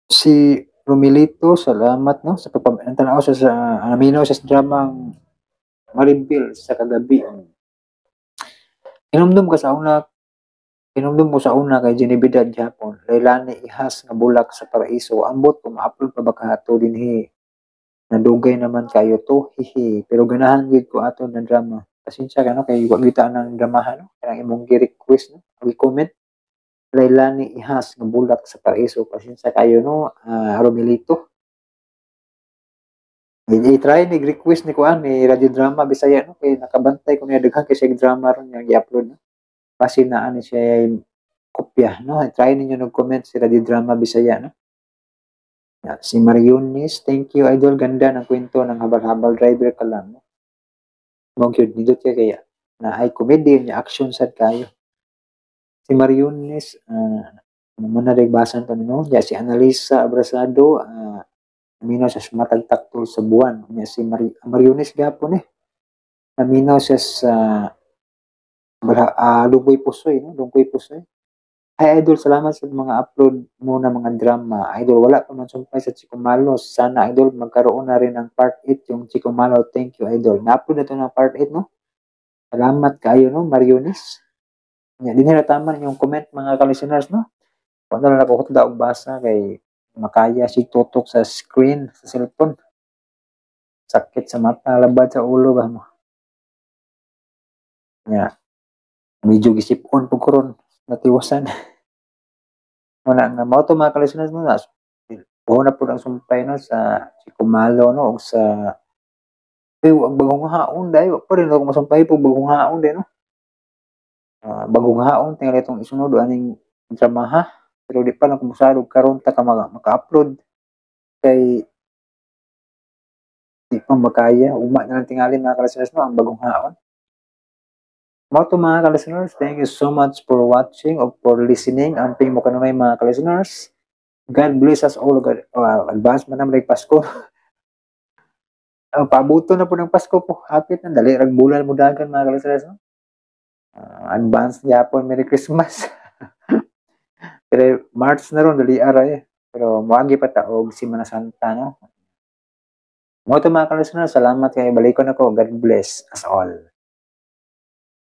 S1: Si Romilito, salamat, no, sa pagpam ang tanaw sa naminaw sa dramang Maribel sa kagabi. Hinumdum ka sa una, hinumdum ko sa una kay Genevidad Japon, Lailani Ihas nga Bulak sa Paraiso. Ambot kung ma-upload pa ba kahato dinhi. Nadugay naman kayo to, hihi. Pero ganahan gid ko ato ng drama. Pasensya ka, no, kay wa gyud ng dramahan, no. Kanang imong gi-request, no, gi-comment. Lailani Ihas nga Bulak sa Paraiso. Pasensya kayo, no, Romilito. I-try ni request ni kuan ni Radio Drama Bisaya, no, kay nakabantay ko niya, daghan kay siya drama ron nga gi-upload, no. Basin naa ni siya ay kopya, no. I-try ninyo nag-comment si Radio Drama Bisaya, no. Ya, si Marionis, "Thank you, idol, ganda ng kwento ng Habal-habal Driver ka lang," no. Mo gyud nindot kay kaya na ay comedy niya, action sad kayo. Si Marionis, mo na basan to, no. Ya, si Annalisa Abrasado, naminaw sa Matag Taktol sa Buwan. Nya si Marionis gapon eh. Naminaw siya sa Lungkoy Pusoy, no? Lungkoy Pusoy. "Hi idol, salamat sa mga upload mo na mga drama. Idol, wala pa man sumpay sa Chico Malo. Sana, idol, magkaroon na rin ng part 8 yung Chico Malo. Thank you, idol." Na-upload na to ng part 8, no? Salamat kayo, no, Marionis. Nya, di nila tama yung comment, mga ka-listeners, no? Wala na lang ako hutda og basa kay makaya si tutok sa screen sa cellphone. Sakit sa mata, labad sa ulo ba mo. Nya, medyo gisip-on po karon natiwasan. Wala nga mao to, mga ka-listeners, no, na buo na pud ang sumpay, no, sa Chico Malo, no, ug sa eh ang Bagong Haon dai wa pa rin ako masumpay po Bagong Haon dai, no. Bagong Haon tingali itong isunod aning dramaha, pero di pa lang kumusado karon ta ka maka-upload kay di pa makaya. Ugma na lang tingali, mga ka-listeners, no, ang Bagong Haon. Mao to, mga ka-listeners, thank you so much for watching or for listening. Amping mo kanunay, mga ka-listeners. God bless us all. God, advance man naman Pasko. Pabuto na po ng Pasko po. Hapit na. Dali, rag bulan mo dagan, mga ka-listeners. No? Advance yapon, Merry Christmas. Pero March na ron, dali aray. Pero moagi pa ta og Semana Santa, no? Mao to, mga ka-listeners, salamat kay balikon ako. God bless us all.